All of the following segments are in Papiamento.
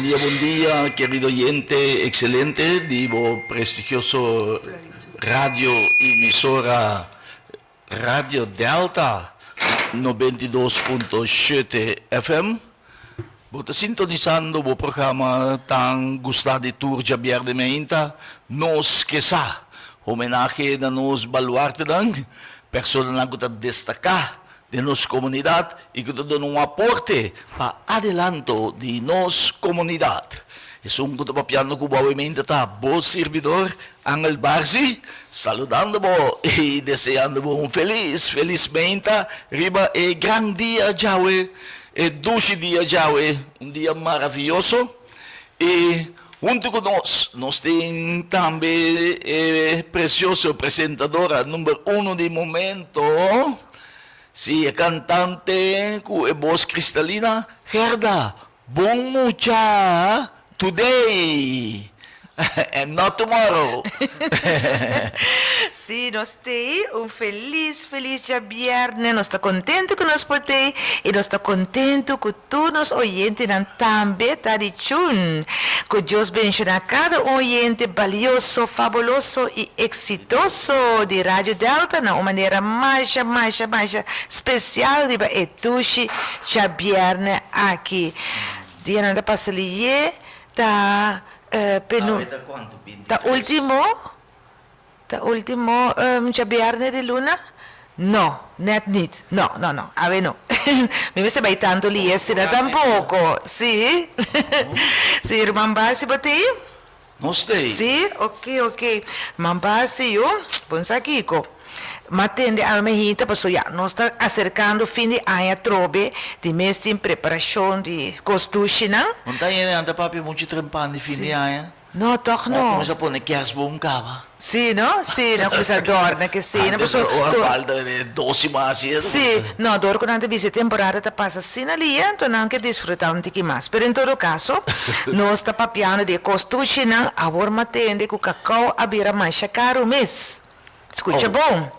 dia, bon dia, kerido oyente excelente di bo prestigioso radio emisora Radio Delta 92.7 FM. Bo ta sintonisando bo programa tan gusta di tur djabièrnè meinta, Nos Ke Sa. Homenahe na nos baluartenan, personanan ku ta destaká den nos komunidat i ku ta duna un aporte pa adelanto di nos komunidat. Esun ku ta papiando ku bo awe meinta ta bo sirbidor Angel Barzi, saludando bo i deseando bo un felis, felis meinta riba e gran dia djawe. E dushi dia djawe, un dia maraviyoso, i huntu ku nos, nos tin tambe e presioso presentadora number uno di momento, si, e kantante ku e bos kristalina, Gerda Bon mucha today and not tomorrow. Sí, nos t'ei un felis, felis djabièrnè. Nos ta kontentu ku nos por t'ei i nos ta kontentu ku tur nos oyentenan tambe ta di chun. Ku Dios benshoná kada un oyente balioso, fabuloso i eksitoso di Radio Delta na un manera masha, masha, masha spesial riba e dushi Djabièrnè aki. Dianan ta pasa liye ta penu ta ultimo ta ultimo djabièrnè di luna? No, nèt nit. No, no, no, awe no. Mi mester bai tantu liye asina tampoko. Sí. Sí, ruman Barsi bo t'ei? Nos t'ei. Sí? Oké, oké. Man Barsi yu, bon sa kiko. M'a tende awe mehita paso ya nos ta aserkando fin di aña atrobe, di mes tin preparashon di kos dushinan. Bon ta yende nan ta papia muchu trempan di fin di aña. No, tòg no. Nan a kuminsá pone kersboom kaba. Sí, no? Sí, nan a kuminsá dòrna kesei. Antes ora falta de dos siman asi e ta Sí, no, dor ku nan ta bisa e temporada ta pasa asina lihe, anto nan ke disfrutá un tiki mas. Pero en todo kaso, nos ta papiando di e kos dushinan, awor m'a tende ku kakao a bira masha karu mes. Skucha bon,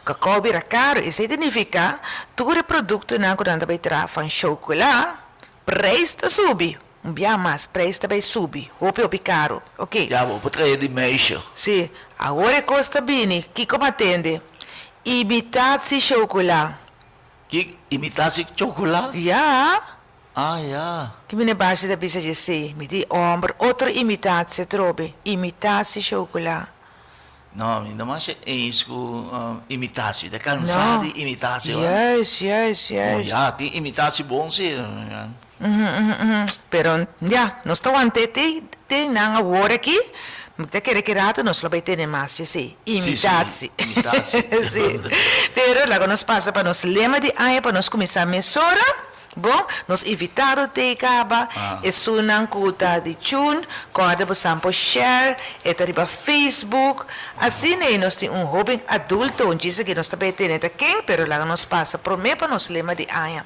kakao bira karu, esei ta nifiká tur e produktonan ku nan ta bai traha van shokolá, preis ta subi. Un bia mas, preis ta bai subi, hopi hopi karu. Oké. Ya, bo por trae di meisje. Sí, awor e kos ta bini, kiko m'a tende? Imitatie shokolá. Kiko? Imitatie chokolá? Ya. Ah, ya. Ki mene Bashi ta bisa dje? Mi di, Homber, otro imitatie atrobe, imitatie chocolá. No, mi no masha eens ku imitatie. Mi ta kansa di imitatie hoor. Juist, juist, juist. Oh ya, tin imitatie bon si. Pero ya, nos ta want'é te te nan awor aki. Mi ta kere ki rato nos lo bai tene mas dje si, imitatie. Si, si, imitatie. Si. Pero laga nos pasa pa nos lema di aña pa nos kuminsá mesora. Bon, nos invitado t'ei kaba, esunnan ku ta di tune, kòrda bo san por share, e ta riba Facebook. Asina ei nos tin un hóben adulto, un djis aki nos ta bai tene ta ken, pero laga nos pasa promé pa nos lema di aña.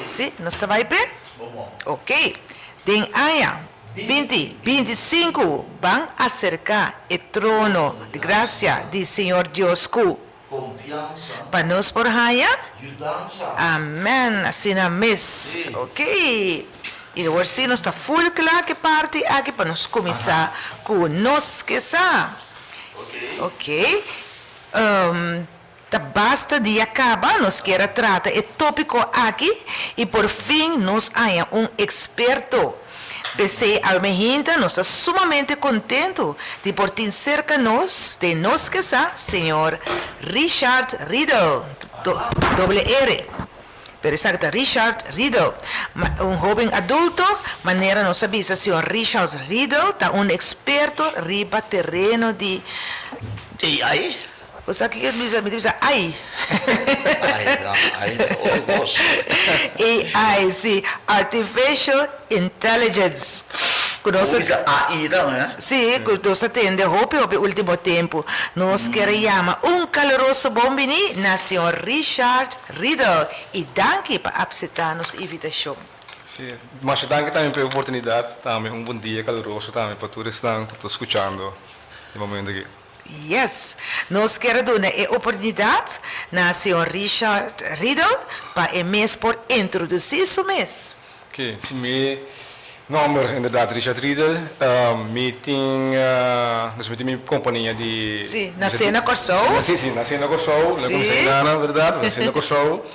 Sí, nos ta bai p'e? Ok. Den aña 20 25 ban aserká e trono di grasia di Señor Dios ku. Konfiansa. Pa nos por haña. Yudansa. Amen, asina mes. Sí. Ok. I awor sí nos ta full kla ku e parti aki pa nos kuminsá ku nos ke sa. Ok. Ok. Ta basta dia kaba nos kier a trata e tópiko aki i por fin nos haña un eksperto. P'esei almehinta nos ta sumamente kontentu di por tin serka nos den nos kesa señor Richard Riedel, doble R, pero esaki ta Richard Riedel, un hoben adulto, manera nos a bisa señor Richard Riedel ta un eksperto riba tereno di. AI? Bo sa kiko mi ta bisa ai. Ai no, ai ta otro kos. AI, si, Artificial Intelligence. Ku nos ta. Bo bisa AI tambe, eh? Si, ku nos ta tende hopi hopi ultimo tempu. Nos kier a yama un kaluroso bon bini na señor Richard Riedel i danki pa apseptá nos invitashon. Si, masha danki tambe pa e oportunidat. Tambe un bon dia kaluroso tambe pa tur esnan ku ta skuchando e momento aki. Yes! Nos kier a duna e oportunidat na señor Richard Riedel pa e mes por introdusí su mes. Ok, si mi. Nomber inderdaad Richard Riedel. Mi tin, dus mi tin mi compania di. Si, nace na Corsou. Si, si, nace na Corsou. No cuminsa Guyana, berdad, nace na Corsou.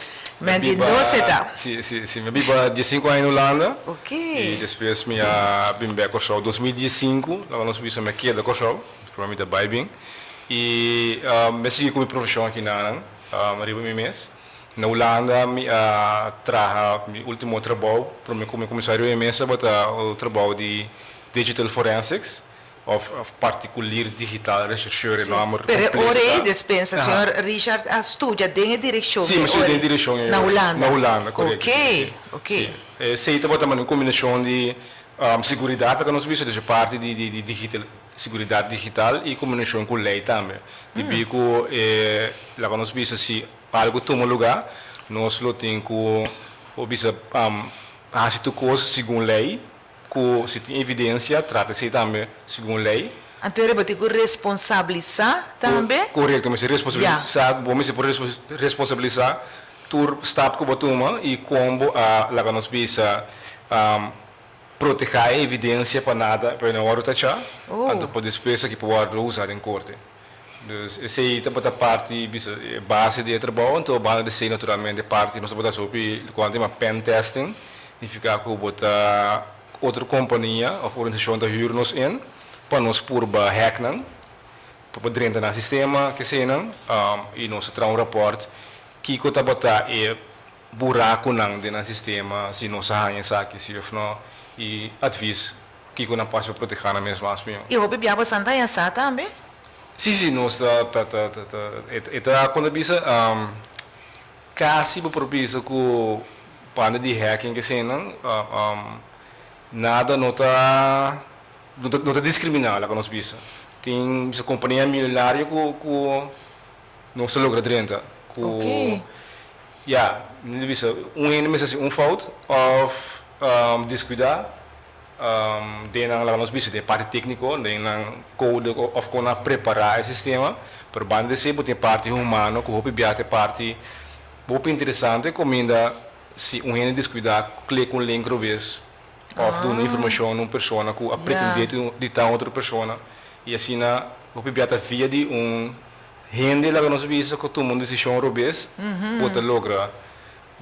Men di doce ta. Si, si, si. Mi a biba diescinco aña na Hulanda. Ok. Y despues mi a bin bek Corsou 2015, laga nos bisa mi a keda Corsou, prome mi ta bay bin. Y mi a sigui cu mi profesion aki nan, riba mi mes. Na Hulanda mi a traha mi ultimo trabou prome ku mi kuminsá riba e mes tabata un trabou di digital forensics òf partikulier digitaal rechercheur e nòmber Pero e kompleto ora ei ta. despensa señor Richard a studia den e direkshon Sí, mi a studia den e direkshon ei na Hulanda. Na Hulanda, korekto. Oké, Sí, sí. oké. Sí. Esei tabata un kombinashon di seguridat loke nos bisa, dus e parti di digital seguridat digital i kombinashon ku lei tambe. Debí ku e laga nos bisa si Algu tuma lugá, nos lo tin ku por bisa hasi tur kos segun lei, ku si tin evidensia trata esei tambe segun lei. Anto bo tin ku responsabilisá tambe? Korekto, mester responsabilisá, bo mester por responsabilisá tur stap ku bo tuma i kon bo a laga nos bisa protehá e evidensia pa nada, pa e no wòrdu tachá, anto pa despues aki por wòrdu usá den korte. Dus esei tabata parti bisa e base di e trabou, anto banda di esei naturalmente parti nos tabata hasi hopi loke nan ta yama pen testing, nifiká ku bo ta otro kompania òf organisashon ta hür nos in pa nos purba hack nan, pa por drenta nan sistema keseinan i nos ta traha un rapòrt kiko tabata e burakunan den nan sistema, si nos a haña esaki si òf no i advis Kiko nan pasa pa protehá nan mes mas mihó? I hopi bia bosan ta haña sa tambe? Sí, sí, nos ta, ta, ta, ta, ta, e ta kon ta bisa, kasi bo por bisa ku banda di hacking eseinan, nada no ta, no ta, no ta diskriminá laga nos bisa. Tin bisa kompania milonario ku, ku nos ta logra drenta, ku, ya, mi ta bisa un hende mester hasi un fout òf deskuidá. Den nan laga nos bisa den e parti tékniko, den nan kode òf kon nan a prepará e sistema, pero banda di esei bo tin e parti humano ku hopi bia ta e parti hopi interesante kaminda si un hende deskuidá klik un link robes òf duna informashon na un persona ku a pretendé di ta un otro persona i asina hopi bia ta via di un hende laga nos bisa ku tuma un desishon robes bo ta logra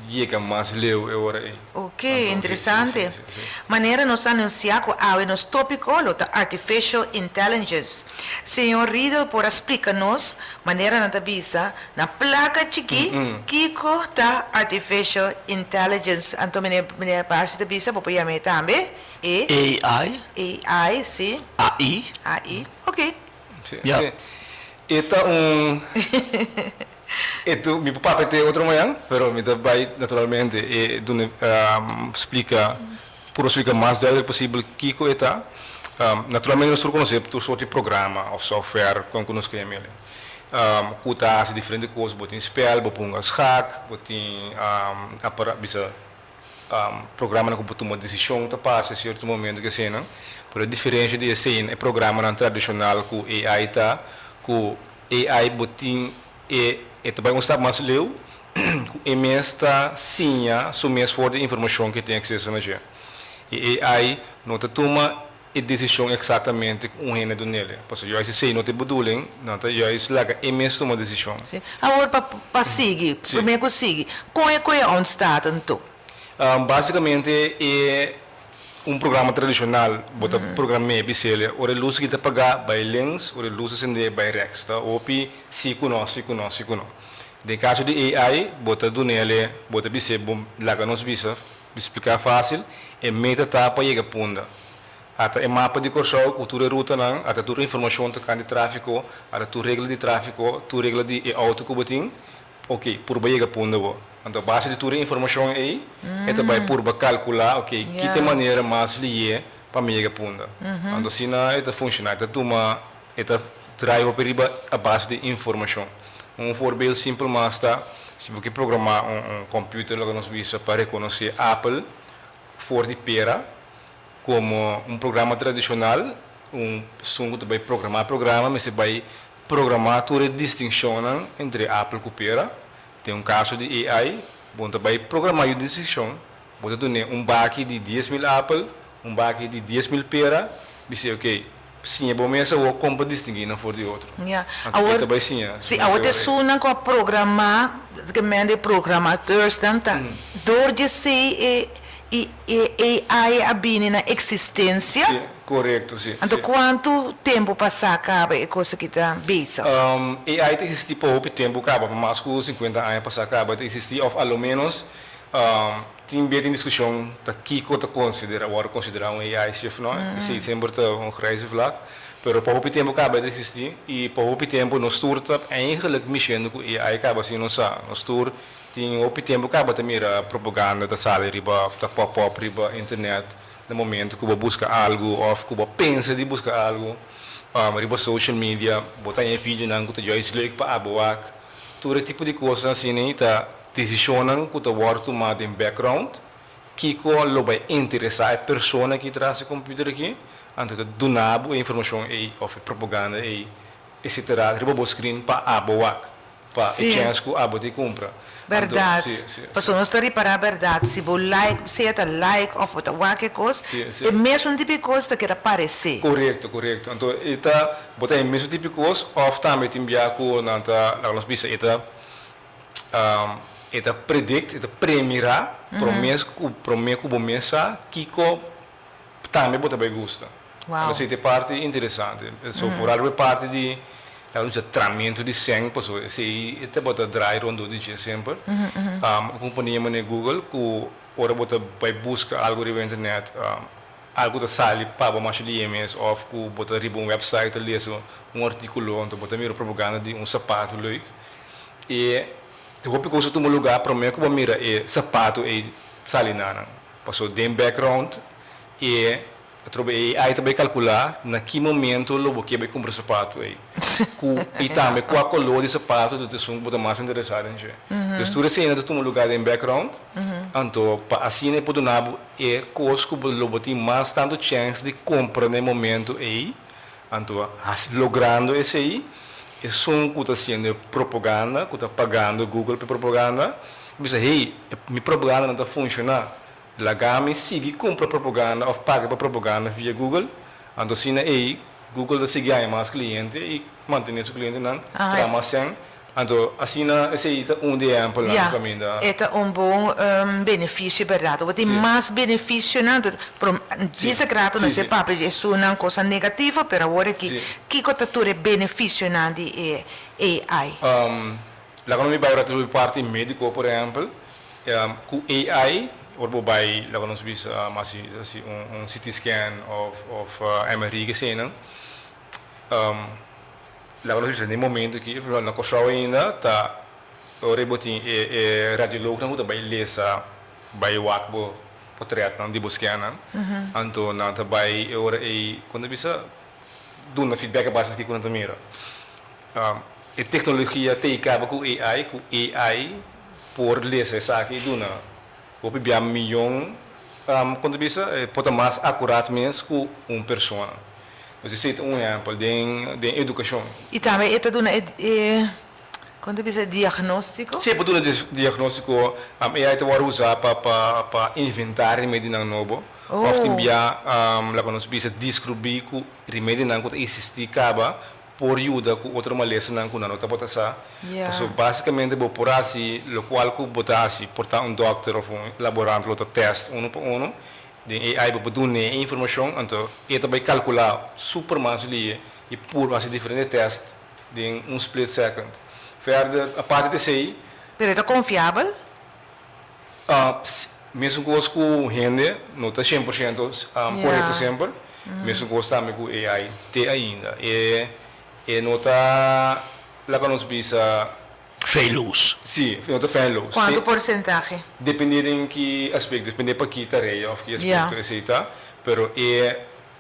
yega mas leu e ora ei. Ok, interesante. Manera nos a anuncia cu awe nos topico lo ta Artificial Intelligence. Señor Riedel por a splica nos, manera nan ta bisa, na placa chiki, kico ta Artificial Intelligence. Anto meneer, meneer Barsi ta bisa, bo por yam'e tambe e. AI. AI, si. AI. AI, ok. Si, si. E ta un. E tu, mi por papia te otro mañan, pero mi ta bai naturalmente e duna splika, puru splika mas duidelijk posibel kiko e ta. Naturalmente nos tur konosé tur sort di programa òf software kon ku nos ke yam'el, ku ta hasi diferente kos, bo tin spèl, bo por hunga skak, bo tin apara bisa programanan ku por tuma desishon ta parse sierto momento ku eseinan, pero e diferensha di esei e programanan tradishonal ku AI ta ku AI bo tin e e ta bai un stap mas leu ku e mes ta siña su mes for di informashon ku e tin akseso na dje. E AI no ta tuma e desishon eksaktamente ku un hende dunele, pasobra juist esei no ta e bedoeling, nan ta juist laga e mes tuma desishon. Sí. Awor pa pa sigui, promé ku sigui, kon e koe ontstaat anto? Básikamente e Un programa tradishonal, bo ta program'é bis'el, ora e lus aki ta pagá, bai links, ora e lus ta sendé, bai rèks. Ta hopi si ku no, si ku no, si ku no. Den kaso di AI, bo ta dun'el, bo ta bis'é, bo laga nos bisa, spliká fásil, e meta ta pa yega punda. Ata e mapa di Kòrsou ku tur e rutanan, ata tur e informashon tokante tráfiko, ata tur regla di tráfiko, tur regla di e outo ku bo tin, Ok, purba yega punda bo. Anto a base di tur e informashon ei, e ta bai purba kalkulá, ok, ki ta e manera mas lihé pa mi yega punda. Anto asina e ta funshoná, e ta tuma, e ta draai hopi riba a base di informashon. Un voorbeeld simpel mas ta, si bo ke programá un un computer loke nos bisa pa rekonosé apel for di pera, komo un programa tradishonal, un persoon ku ta bai programá programa mester bai Programá tur e distinshonnan entre apel ku pera. Den un kaso di AI, bo no ta bai programá yu distinshon, bo ta dun'é un baki di 10,000 apel. Un baki di 10.000 pera, bis'é, ok, siña bo mes awor kon pa distinguí nan for di otro. Ya. Anto Awor, e ta bai siña si, su mes awor e ta ora ei. esunnan ku a programá, ke men di programateursnan ta dor di esei e i e AI a bini na eksistensia. Si, korekto, si, Anto si. kuantu tempu pasá kaba e kos aki ta bezig? AI ta eksistí pa hopi tempu kaba, pa mas ku 50 aña pasá kaba e ta eksistí òf a lo ménos Tin bia tin diskushon ta kiko ta konsidera wòrdu konsiderá un AI si òf no, esei semper ta un grijze vlak, pero pa hopi tempu kaba e ta eksistí i pa hopi tempu nos tur ta eigenlik mishendo ku AI kaba sin nos sa. Nos tur tin hopi tempu kaba ta mira propaganda ta sali riba, ta pop up riba internet na momento ku bo buska algu òf ku bo pensa di buska algu riba social media, bo ta haña videonan ku ta juist leuk pa abo wak. Tur e tipo di kosnan asina ta desishonnan ku ta wòrdu tumá den background, kiko lo bai interesá e persona ki tras e computer aki, anto ta duna bo e informashon ei òf e propaganda ei etcetera riba bo screen pa abo wak, pa e chèns ku abo ta e kumpra. Anto, Bèrdat. si, si, si. Pasobra nos ta ripará bèrdat, si bo like, sea ta like òf bo ta wak e kos, e mesun tipo di kos ta keda paresé. Korekto, korekto. Anto e ta, bo ta e mesun tipo di kos òf tambe tin bia ku nan ta, laga nos bisa, e ta E ta predict, e ta premirá promé ku promé ku bo mes sa kiko tambe bo ta bai gusta. Wow. Esei ta e parti interesante. So foral riba e parti di laga nos bisa tramentu di sèn pasobra esei e tabata draai rondó di dje semper. E kompania manera Google ku ora bo ta bai buska algu riba internet Algu ta sali pa bo masha di mes of ku bo ta riba un website ta lesa un artíkulo anto bo ta mira propaganda di un sapato leuk e hopi kos ta tuma lugá promé ku bo mira e sapato ei sali na nan. Paso den background e atrobe e AI ta bai kalkulá na ki momento lo bo ke bai kumpra sapato ei ku i tambe kua koló di sapato ta esun ku bo ta mas interesá den dje. Dus tur esei ta tuma lugá den background anto pa asina e por duna bo E kos ku bo lo bo tin mas tantu chèns di kumpra na e momentu ei, anto hasi logrando esei, esun ku ta hasiendo e propaganda, ku ta pagando Google pa e propaganda, ta bisa, hey, mi propaganda no ta funshoná, laga mi sigui kumpra propaganda òf paga pa propaganda via Google, anto asina ei Google ta sigui haña mas kliente i mantené su klientenan, traha mas sèn. Anto asina esei ta un di e ehempelnan Ya, kaminda. e ta un bon benefisio bèrdat. Bo tin mas benefisionan, pero djis a rato nos e papia di esunnan kosa negativo, pero awor aki kiko ta tur e benefisionan di e AI? Laga nos mi bai ora ta parti médiko por ehempel, ku AI ora bo bai laga nos bisa hasi hasi un CT scan òf MRI keseinan. Laga nos bisa den momento aki, na Kòrsou ainda ta ora bo tin e e radiolognan ku ta bai lesa, bai wak bo potretnan di bo scannan, anto nan ta bai e ora ei kon ta bisa duna feedback a base di kiko nan ta mira. E teknologia ta ei kaba ku AI, ku AI por lesa esaki i duna hopi bia miyon kon ta bisa e por ta mas akurat mes ku un persona. Nos esei ta un ehèmpel den den edukashon. I tambe e ta duna e e kon ta bisa e diagnóstiko? Sí, e por duna diagnóstiko. AI ta wòrdu usá pa pa pa inventá remedinan nobo òf tin bia laga nos bisa deskrubí ku remedinan ku ta eksistí kaba por yuda ku otro malesanan ku nan no tabata sa. Pasobra básikamente bo por hasi lokual ku bo ta hasi, por ta un dòkter òf un laborant lo ta tèst unu pa unu Den AI bo por dun'é e informashon, anto e ta bai kalkulá super mas lie i pur hasi diferente tèst den un split second. Verder, aparte di esei. Pero e ta konfiabel? Mesun kos ku hende no ta 100% korekto semper, mesun kos tambe ku AI te ainda. E no ta laga nos bisa. Feilloos. Sí, no ta feilloos. Cuanto porcentahe? Depende den ki aspecto, depende pa ki tarea of ki aspecto esey ta, pero e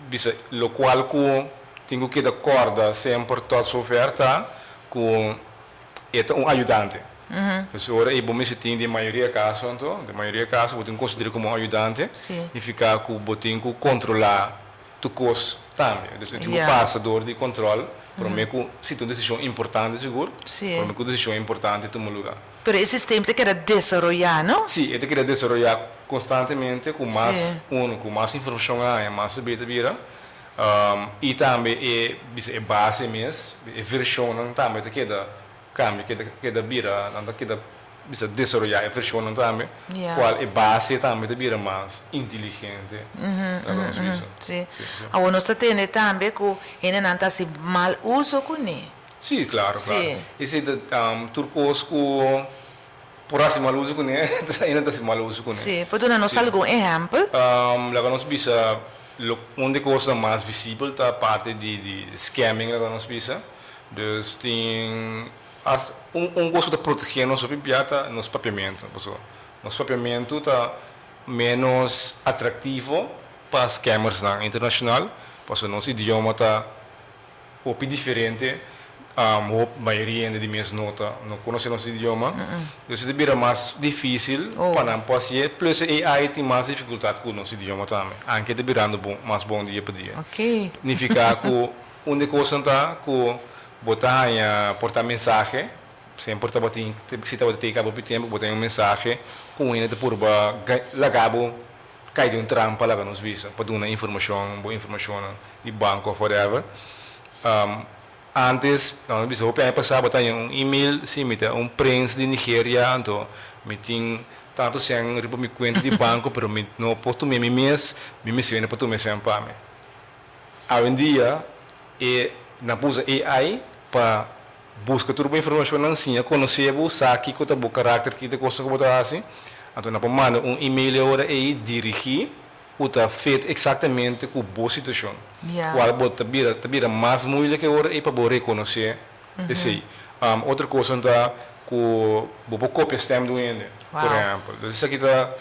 bisa locual cu tin cu keda corda semper tot zover ta cu e ta un ayudante. Dus ora ey bo mester tin den mayoria caso anto, den mayoria caso bo tin cu considera como un ayudante, nifica cu bo tin cu controla tur kos tambe. Dus e tin ku pasa dor di kòntròl promé ku si ta un desishon importante sigur, promé ku desishon importante tuma lugá. Pero e sistema ta keda desaroyá, no? Sí, e ta keda desaroyá konstantemente ku mas unu, ku mas informashon a haña, mas ta bira. I tambe e bisa e base mes, e vershonnan tambe ta keda kambia, keda keda bira, nan ta keda bisa desaroyá e vershonnan tambe, kual e base tambe ta bira mas inteligente, laga nos bisa. Sí. Awor nos ta tende tambe ku hendenan ta hasi mal uso kuné. Sí, claro, claro. Esei ta tur cos cu por haci mal uso cune, ainda ta haci mal uso cune. Sí, por duna nos algun ehempel? Laga nos bisa, un di cosnan mas visibel ta parti di scamming, laga nos bisa. Dus tin hasta un cos cu ta protege nos hopi bia ta nos papiamento. Pasobra nos papiamento ta menos atractivo pa scammersnan internacional, pasobra nos idioma ta Hopi diferente, hop mayoria hende di mes no ta no konosé nos idioma, entonces ta bira mas difícil pa nan por hasié, plus e AI tin mas difikultat ku nos idioma tambe, anke ta birando bon mas bon dia pa dia. Nifiká ku un di e kosnan ta ku bo ta haña por ta mensahe, semper tabatin si tabata tei kaba hopi tempu bo ta haña un mensahe ku un hende ta purba laga bo kai den un trampa laga nos bisa pa duna informashon, bo informashonnan di banko of whatever. Antes, laga nos bisa hopi aña pasá bo ta haña un email, si mi ta un prens di Nigeria anto mi tin tantu sèn riba mi kuenta di banko pero mi no por tum'é mi mes, mi mester wende pa tuma e sèn pa mi. Awendia e nan por usa AI pa Buska tur bo informashonnan, siña konosé bo, sa kiko ta bo karakter, kiko ta e kosnan ku bo ta hasi. Anto nan por manda un email e ora ei dirigí ku ta fit eksaktamente ku bo situashon. Kual bo ta bira ta bira mas muilik e ora ei pa bo rekonosé esei. Otro kosnan ta ku bo por kopia stèm di un hende, por ehèmpel. Dus esaki ta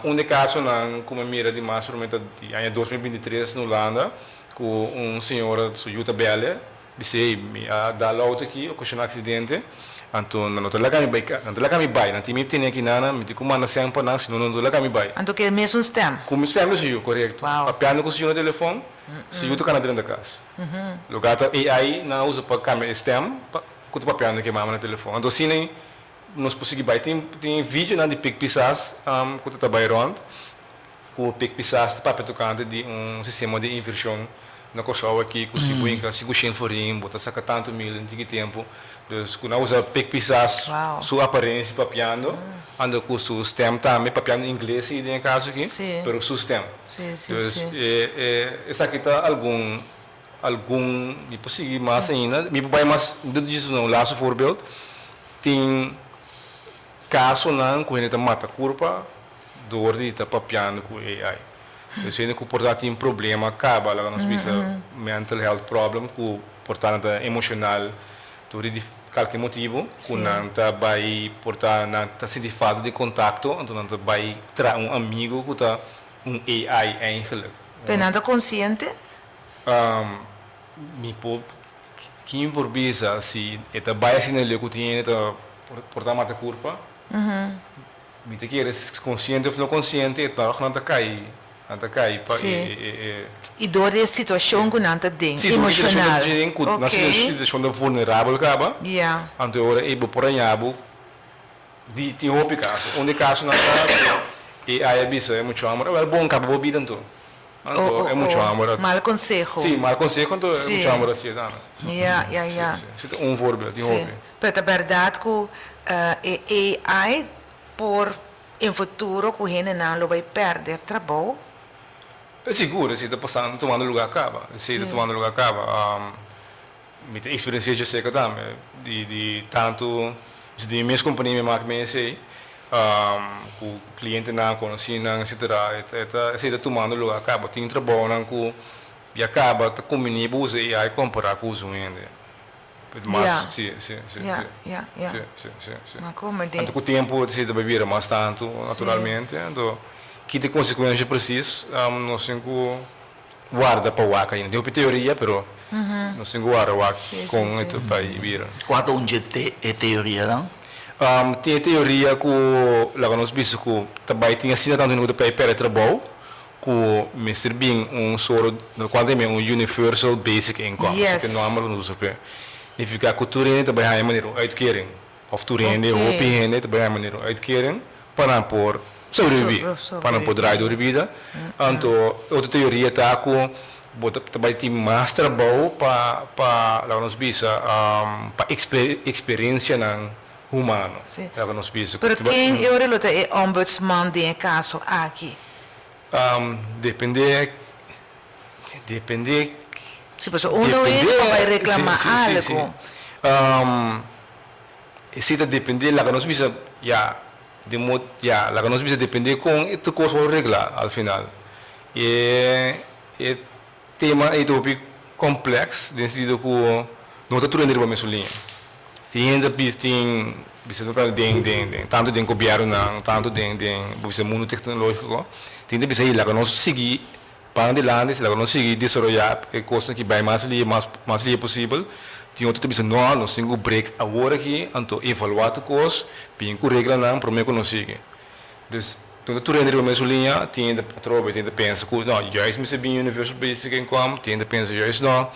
un di e kasonan ku mi a mira di mas promé ta di aña 2023 na Hulanda ku un señora su yu ta bèl'e. Bisei, mi a dal auto aki, ocasiona accidente, anto nan no ta laga mi bai, nan ta laga mi bai, nan tin mi tene aki nana, mi tin cu manda sèn pa nan, sino nan no ta laga mi bai. Anto ke mesun stem? Cu mi stem di su yu, corecto. Wow. Papiando cu su yu na telefon, su yu ta cana drenta cas. Loke ta AI nan a usa pa cambia e stem pa cu ta papiando cu e mama na telefon. Anto asina nos por sigui bai. Tin tin videonan di Pik Pisas cu ta ta bai rond. Ku Pik Pisas ta papia tokante di un sistema di invershon na Kòrsou aki ku si bo hinka 500 florin bo ta saka tantu mil den tiki tempu. Dus ku nan usa Pik Pisas su aparensia papiando anda ku su stèm tambe papiando ingles si den e kaso aki pero su stèm. Dus esaki ta algun algun mi por sigui mas ainda mi por bai mas mi ta djis un laatste voorbeeld tin Kasonan ku hende ta mata kurpa dor di ta papiando ku AI. Dus hende ku por ta tin problema kaba, laga nos bisa mental health problem, ku por ta nan ta emoshonal dor di kalke motibu, ku nan ta bai por ta nan ta sinti falta di kontakto, anto nan ta bai traha un amigu ku ta un AI eigenlijk. Pero nan ta konsiente? Mi por Kin por bisa si e ta bai asina leu ku tin hende ta por ta mata kurpa? Mi ta kere konsiente òf no konsiente e tòg nan ta kai nan ta kai pa e e e. I dor di e situashon ku nan ta den, emoshonal. Si, dor di e situashon ku nan ta den ku nan situashon ta vulnerabel kaba, anto e ora ei bo por haña bo di tin hopi kaso. Un di e kasonan ta ku e ai a bisa e mucha hòmber, awèl bon kaba bo bida anto. Anto e mucho hamber a. Mal conseho. Sí, mal conseho anto e mucho hamber a siña tambe. Ya, ya, ya. Sí, sí. Ta un voorbeeld, tin hopi. Sí, pero ta berdad cu e AI por en futuro cu hendenan lo bay perde trabou? Sigur, esey ta pasando, tumando lugar caba. Esey ta tumando lugar caba. Mi ta experiencia dje seca tambe, di di tanto di mi mes compania mi mak mi esey, cu clientenan, conocinan, etcetera, e ta esey ta tumando lugar caba. Tin trabounan cu ya caba ta cumbini bo usa AI compara cu usa un hende. Mas, si, si, si, si, si, si, si. Anto cu tempo esey ta bay bira mas tanto, naturalmente. Anto kita e consecuencia precies nos tin cu. Warda pa wak ainda. Tin hopi teoria pero nos tin ku warda wak kon e ta bai bira. Kua ta un dje e teorianan? Tin e teoria ku laga nos bisa ku ta bai tin asina tantu hende ku ta bai pèrdè trabou ku mester bin un soro lokual ta yama un universal basic income. Esaki e nòmber ku nos usa p'e. Nifiká ku tur hende ta bai haña manera un uitkering. Òf tur hende, hopi hende ta bai haña manera un uitkering pa nan por sobreviví, pa nan por draai door di bida. Anto otro teoria ta ku bo ta bai tin mas trabou pa pa laga nos bisa pa eksperensianan humano, laga nos bisa. Pero ken e ora lo ta e ombudsman den e kaso aki? Depende, depende. Si, pasobra unda un hende por bai reclama algo. Esei ta depende, laga nos bisa, ya, den mod, ya, laga nos bisa depende con e tur cos wou regla al final. E e tema ei ta hopi complex den sentido cu no ta tur hende riba mesun liña. Tin hende ta bisa tin bisa den den den tanto den gobiernonan, tanto den den bo bisa mundo tecnologico, tin ta bisa hey laga nos sigui pan adelante, si laga nos sigui desaroya e cosnan ki bay mas lihe mas mas lihe posibel. Tin otro ta bisa no, nos tin cu break awor aki, anto evalua tur cos, bin cu reglanan prome cu nos sigui. Dus no ta tur hende riba mesun liña, tin hende atrobe, tin hende ta pensa cu no, juist mester bin universal basic income, tin hende ta pensa juist no.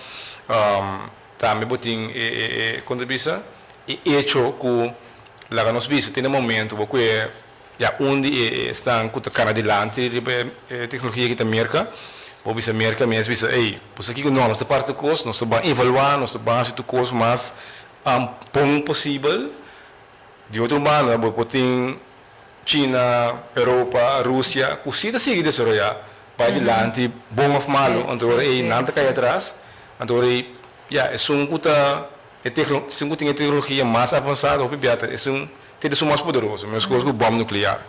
Tambe bo tin e e e kon ta bisa e echo ku laga nos bisa tin e momento bo ku e ya un di e esnan ku ta kana dilanti riba e teknologia aki ta Merka bo bisa Merka mes bisa ey bo sa kiko no nos ta parti tur kos nos ta ban evaluá nos ta ban hasi tur kos mas bon posibel di otro banda bo por tin China, Europa, Rusia ku si ta sigui desaroyá bai dilanti bon òf malu anto ora ei nan ta kai atras anto ora ei ya esun ku ta e tekno esun ku tin e teknologia mas avansá hopi bia ta esun ta esun mas poderoso meskos ku bòm nuklear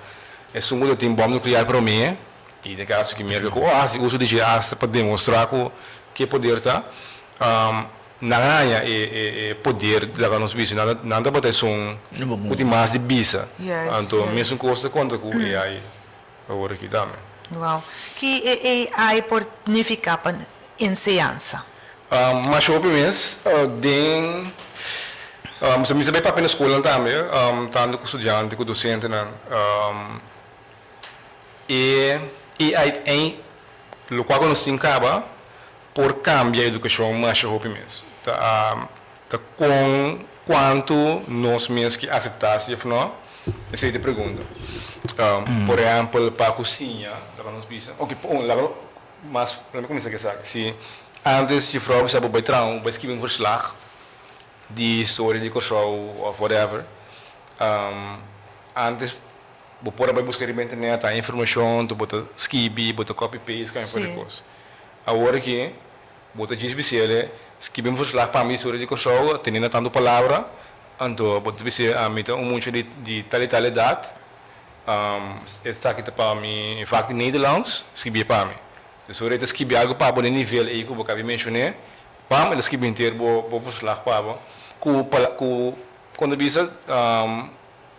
esun ku ta tin bòm nuklear promé i den kaso ki Merka ku a hasi uso di dje asta pa demostrá ku ke poder ta. Nan haña e poder laga nos bisa, nan tabata esun ku tin mas di bisa. Anto mesun kos ta konta ku AI awor aki tambe. Wow. Ki e AI por nifiká pa enseñansa? Masha hopi mes den mi sa bai papia na skolnan tambe, tantu ku studiante ku dosentenan. E AI lokual ku nos tin kaba Por cambia educacion masha hopi mes. Ta ta con cuanto nos mes ki acepta si of no, esey ta e pregunta. Por ehempel pa cu siña, laga nos bisa, ok laga mas laga mi cuminsa cu esaki, si antes juffrouw bisa bo bay traha un bay skibi un verslag di historia di Corsou of whatever, antes bo por a bay busca riba internet haña informacion, bo ta skibi, bo ta copy paste, cambia for di cos. Awor aki bo ta djis bis'el, Skibi un verslag pa mi historia di Kòrsou, teniendo tantu palabra, anto bo ta bis'el, Ami ta un mucha di di tal i tal edat, esaki ta pa mi vak di Nederlands, skibié pa mi. Dus ora e ta skibi algu pa bo den nivel ei ku bo kabi menshoné, bam, el a skibi henter bo bo verslag pa bo, ku ku kon ta bisa,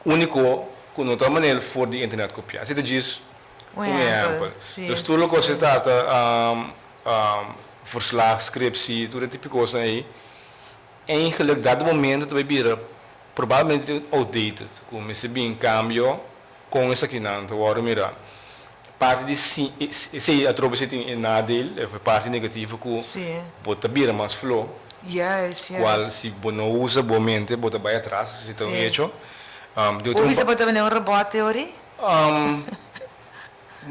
úniko ku no ta manera for di internet kopiá. Asina ta djis Un Un ehèmpel. ehèmpel. Sí, Dus sí, tur loke sí. se trata verslag, scriptie, tur e tipo kosnan ei, eigenlijk dat momento ta bai bira probablemente outdated, ku mester bin kambio kon esakinan ta wòrdu mirá. Parti di si esei atrobe si tin e nadeel, e parti negativo ku Sí. bo ta bira mas flo, Juist, kual juist. si bo no usa bo mente bo ta bai atras, esei ta un Sí. hecho. Di Bo otro bisa bo ta bini un robòt teori?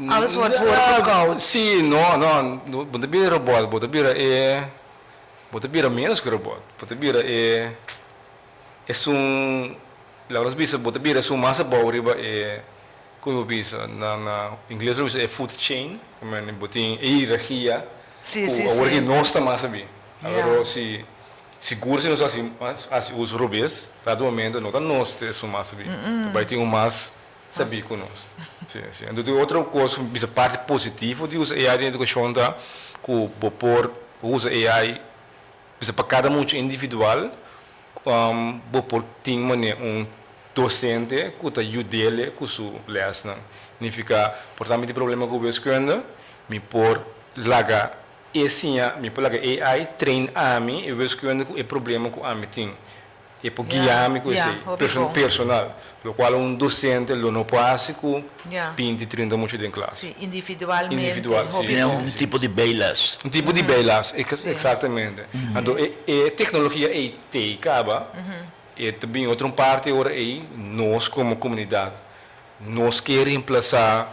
Alles wordt voorgekoud. Sí, no, no, bo ta bira robot, bo ta bira e, bo ta bira menos ku robot, bo ta bira e, esun, laga nos bisa, bo ta bira esun mas abou riba e, komo bo bisa, na na ingles lo bisa e food chain, bo tin e hierargia Sí, ku sí, awor sí. ki nos ta mas abi. Ja. Awor si Sigur si nos hasi hasi uso robes, dado momento no ta nos ta esun mas sabí, ta bai tin un mas sabí ku nos. Sí, sí. Anto tin otro kos ku mi bisa parti positivo di usa AI den edukashon ta ku bo por usa AI bisa pa kada mucha individual, bo por tin manera un dosente ku ta yud'é ku su lèsnan. Nifiká, por ta mi tin problema ku wiskunde, mi por laga E siña mi por laga AI train ami e wiskunde ku e problema ku ami tin. E por guia mi ku esei, personal, lokual un dosente lo no por hasi ku binti, trinta mucha den klas. Sí, individualmente. Individual, sí. Tiene un tipo di bijles. Un tipo di bijles, exactamente. Anto e teknologia ei t'ei kaba. E ta bin otro un parti ora ei nos komo komunidat nos ke remplasá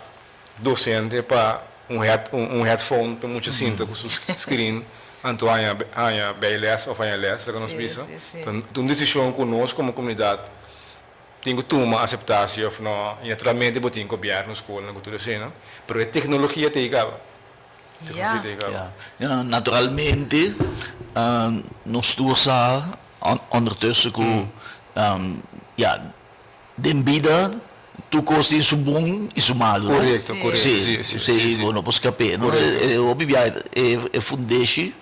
docente pa un head un headphone pa mucha sinta cu su screen anto haña haña bijles of haña les loke nos bisa ta un decision cu nos como comunidad tin cu tuma acepta si of no y naturalmente bo tin gobierno scolnan cu tur eseinan pero e tecnologia ta yega tecnologia ta yega. Ya naturalmente nos tur sa ondertussen cu ya Den bida tur kos tin su bon i su malu, no? Korekto, korekto, Sí, sí, sí, sí, sí, sí. bo no por skap'é, no? Korekto. E hopi bia e e fundeshi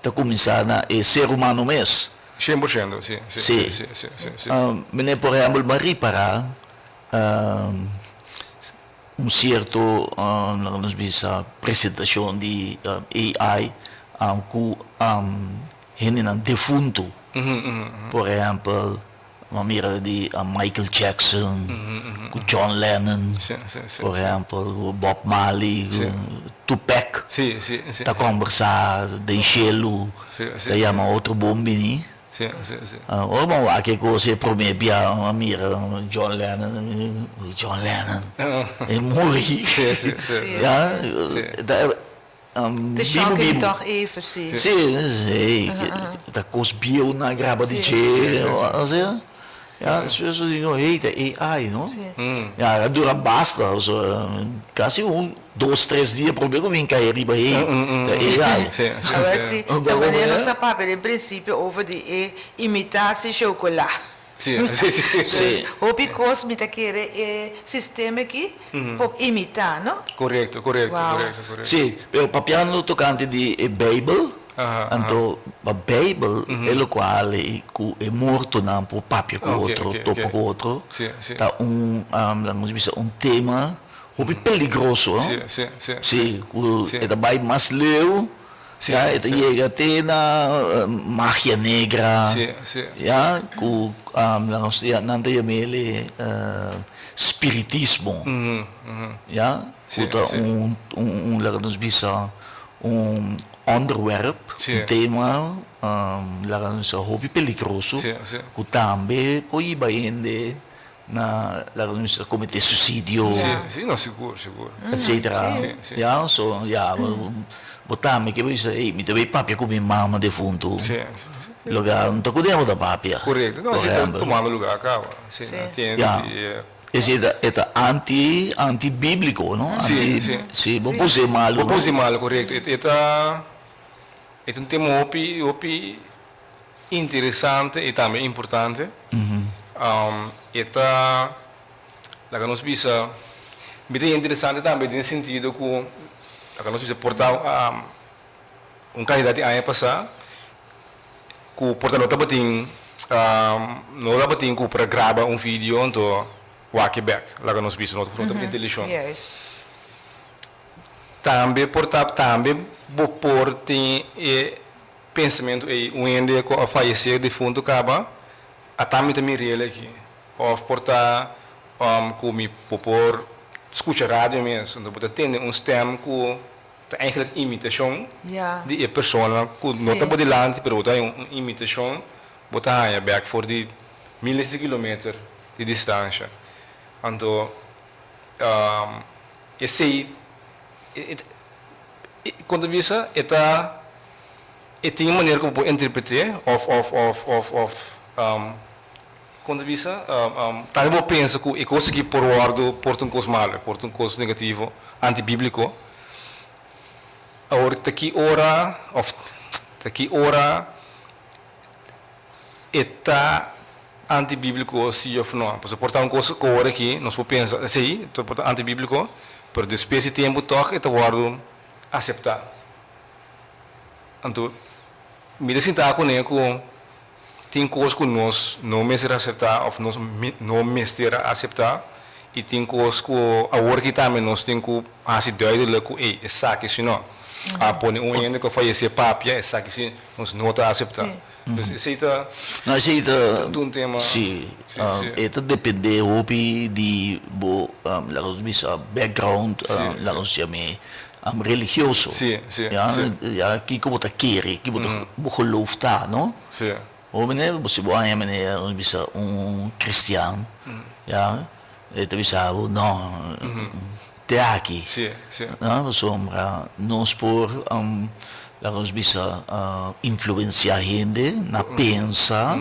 ta kuminsá na e ser humano mes. 100%, sí, sí, Sí. sí, sí, sí, sí. Meneer, por ehèmpel, mi a ripará un sierto, laga nos bisa, presentashon di AI ku hendenan defuntu. Por ehèmpel, Mi a mira di Michael Jackson, ku John Lennon, por ehèmpel, ku Bob Marley, ku Tupac ta kòmbersá den shelu, ta yama otro bon bini. Ora bo a wak e kos e promé bia mi a mira John Lennon, John Lennon, e muri. Ya, ta. Te shocking toch even, si. Si, hey, ta kos bieu nan a graba di dje, asina. Ya, despues bo dico, hey, ta AI, no? Ya, a dura basta, kasi un, dos, tres dia prome ku bin kai riba, hey, ta AI. Awor si, ta manera nos a papia den principio over di e imitatie chocola. Sí, sí, sí. Dus hopi kos mi ta kere e sistema aki por imitá, no? Korekto, korekto, korekto, korekto. Sí, pero papiando tokante di e Beibel, anto pa Beibel e lokual ei ku e mortonan por papia ku otro, topa ku otro, ta un, laga nos bisa, un tema hopi peligroso, no? Sí, sí, sí. Sí, ku e ta bai mas leu. Ya, e ta yega te na magia negra, ya, ku nos nan ta yam'el spiritismo, ya, ku ta un, un, laga nos bisa, un onderwerp, un tema, laga nos bisa, hopi peligroso, ku tambe por hiba hende na laga nos bisa comete suicidio. Sí, sí, no, sigur, sigur. Etcetera. Sí, sí. Ya, so, ya, bo tambe ke bo bisa, ey, mi ta bay papia ku mi mama defuntu. Sí, sí, sí. Loke no ta ku bo ta papia. Korekto, no, Por si ta ehempel. tumando lugar kaba. Sí, Sí. no tiene Ya. si e. Esei ta, e ta anti, anti-bíblico, no? Sí, Anti, sí. sí, bo Sí. puse malu, Bo no? puse malu, korekto. E, e ta, e ta un tema hopi, hopi Interesante i tambe importante. E ta laga nos bisa mi ta interesante tambe den sentido ku laga nos bisa por ta un kantidat di aña pasá ku por ta no tabatin no tabatin ku por a graba un video anto wak e bèk laga nos bisa no tabatin televishon. Tambe por ta tambe bo por tin e Pensamentu ei, un hende ku a fayesé defuntu kaba, ata mi ta mir'el aki. Òf por ta ku mi bo por skucha radio mes, anto bo ta tende un stèm ku ta eigentlik imitashon di e persona ku no ta bo dilanti, pero bo ta haña un imitashon, bo ta haña bèk for di miles di kilometer di distansha. Anto esei Kon ta bisa e ta e tin un manera ku bo por interpreté òf òf òf òf òf kon ta bisa tambe bo pensa ku e kos aki por wòrdu por ta un kos malu por ta un kos negativo antibíbliko awor ta ki ora òf ta ki ora e ta antibíbliko si òf no. Pasobra por ta un kos ku awor aki nos por pensa esei por ta antibíbliko, pero despues di tempu tòg e ta wòrdu aseptá. Anto mi ta sinta kuné ku tin kos ku nos no mester aseptá òf nos no mester a aseptá i tin kos ku awor aki tambe nos tin ku hasi duidelik ku ey esaki si no. A pone un hende ku a fayesé papia esaki si nos no ta aseptá. Dus esei ta No, esei ta, un tema. sí, Sí, sí. e ta dependé hopi di bo, laga nos bisa, background, Sí, sí. laga nos yam'é religioso. Sí, sí, Ya, sí. ya kiko bo ta kere, kiko bo ta, bo geloof ta, no? Sí. Homene, bo si bo haña mene un bisa un cristian, ya, e ta bisa bo no, te aki. Sí, sí. No, pasobra nos por, laga nos bisa, influencia hende na pensa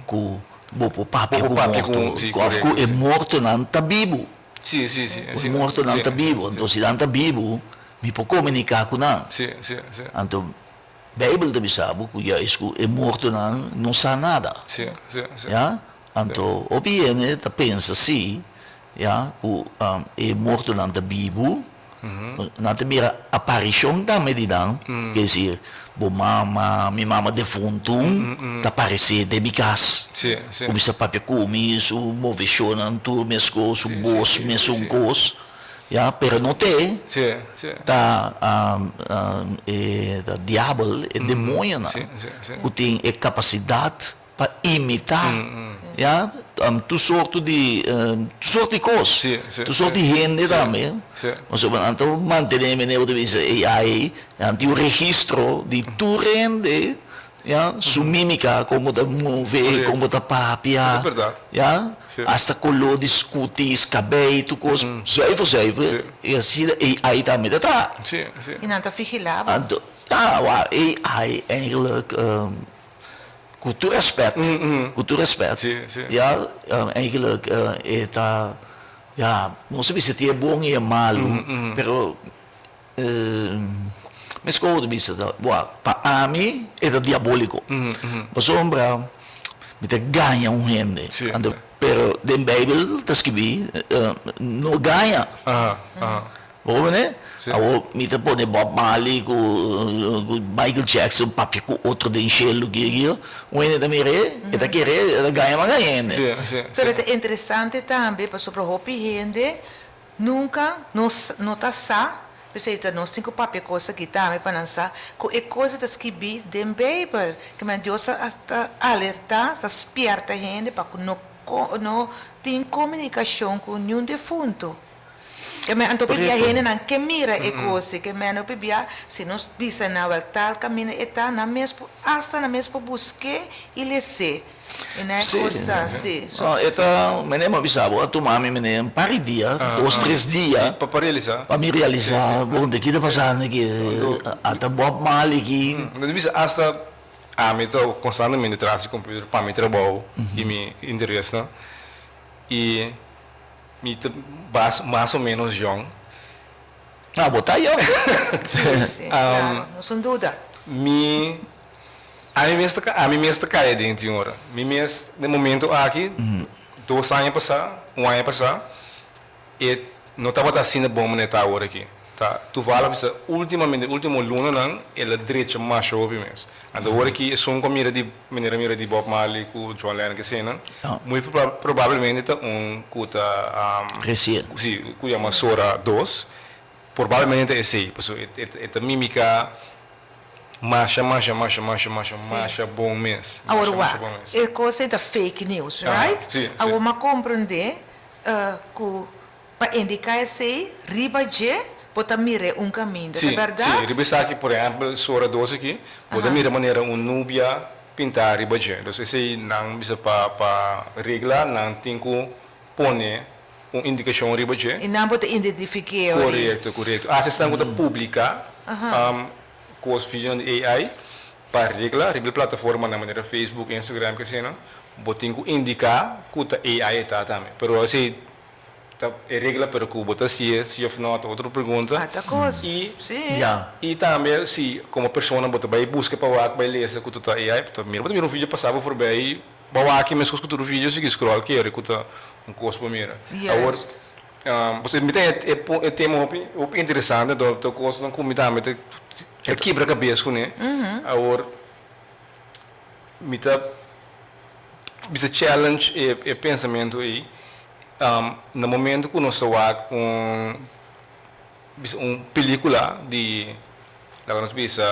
ku bo por papia ku morto, òf ku e mortonan ta bibu. Sí, sí, sí. Ku e mortonan ta bibu. Anto si nan ta bibu, mi por komuniká ku nan. Sí, sí, sí. Anto Bijbel ta bisa bo ku juist ku e mortonan no sa nada. Sí, sí, sí. Ya? Anto hopi hende ta pensa si, ya, ku e mortonan ta bibu, nan ta mira aparishon tambe di nan, ke desir, bo mama, mi mama defuntu ta aparesé den mi kas, Sí, sí. kuminsá papia ku mi, su moveshonnan tur meskos, su bos mesun kos. Ya, pero no te Sí, sí. ta e ta diabel, e demoñonan Sí, sí, sí. ku tin e kapasidat pa imitá, ya, tur sorto di tur sorto di kos, Sí, sí, tur sorto sí. di hende Sí, tambe. sí. Pasobra nan ta mantené mene bo ta bisa AI, nan tin un registro di tur hende. Ya, su mímica, como ta move, como ta papia, ya, hasta color di scutis, cabey, tur cos, zuiver, zuiver, y asina AI tambe ta traha. Y nan ta vigila bo. Anto, ya, wak, AI eigenlijk, cu tur respet, cu tur respet, ya, eigenlijk e ta, ya, nos a bisa tin e bon y e malu, pero. Mesco ta bisa ta, wak, pa ami e ta diabolico. Pasobra mi ta gaña un hende. Anto, pero den Bijbel ta skibi, no gaña. Bo comprende? Awor mi ta pone Bob Marley cu Michael Jackson papia cu otro den shelu ki ki. Un hende ta mir'é, e ta kere, e ta gaña mas gaña hende. Pero ta interesante tambe pasobra hopi hende Nunka nos no ta sa, p'esei ta nos tin ku papia kos aki tambe pa nan sa ku e kos ta skibí den Beibel, ke men Dios a ta alertá, ta spièrta hende pa ku no no tin komunikashon ku niun defuntu. Ke men anto pabia hendenan ke mira e kos ei, ke men no pabia si nos bisa nan wèl tal kaminda e ta, nan mes por asta nan mes por busk'é i les'é. E na e kos ta, si. No, e ta, mene mi a bisa bo, a tuma mi mene un par di dia, dos, tres dia. Pa pa realisa. Pa mi realisa, bon, de ki ta pasando aki? Ata Bob Marley aki. No ta bisa asta ami ta konstantemente tras di computer pa mi trabou i mi interesnan i mi ta bas mas o menos yong. Ah, bo ta yong. Si, si, klaro, no sin duda. Mi Ami mes ta ami mes ta kai aden tin ora. Mi mes den momento aki, dos aña pasá, un aña pasá, e no tabata asina bon manera ta awor aki. Ta toevallig bisa ultimamente, ultimo lunanan el a drecha masha hopi mes. Anto awor aki esun ku a mira di manera mira di Bob Marley ku John Lennon kesenan, muy probablemente ta un ku ta Resien. Si, ku yama Sora dos. Probablemente ta esei, pasobra e ta mimiká Masha masha masha masha masha masha bon mes. Awor Masha masha wak, bon mes. e kos ei ta fake news, right? Si, si. Awor m'a komprendé ku pa indiká esei riba dje bo ta mir'é un kaminda, ta Si, si. bèrdat? Riba esaki, por ehèmpel, Sora dos aki, bo ta mira manera un nubia pintá riba dje. Dus esei nan bisa pa pa regla nan tin ku pone un indikashon riba dje. I nan bo ta identifiké ori. Korekto, korekto. Asi esnan ku ta publiká kos videonan di AI pa regla riba e plataformanan manera Facebook, Instagram, keseinan, bo tin ku indiká ku ta AI e ta tambe. Pero esei ta e regla, pero ku bo ta hasié si òf nò ta otro pregunta. Ah, ta kos. I Sí. Ya. I tambe si komo persona bo ta bai buska pa wak, bai lesa ku ta ta AI, ta mira bo ta mira un video pasa bo forbei. Bo wak meskos ku tur video sigui scroll kere ku ta un kos pa mira. Awor Juist. pasobra mi ta e e tema hopi hopi interesante anto ta kosnan ku mi tambe ta ta kibra kabes kuné. Awor mi ta bisa challenge e e pensamentu ei na momento ku nos ta wak un bisa un pelicula di laga nos bisa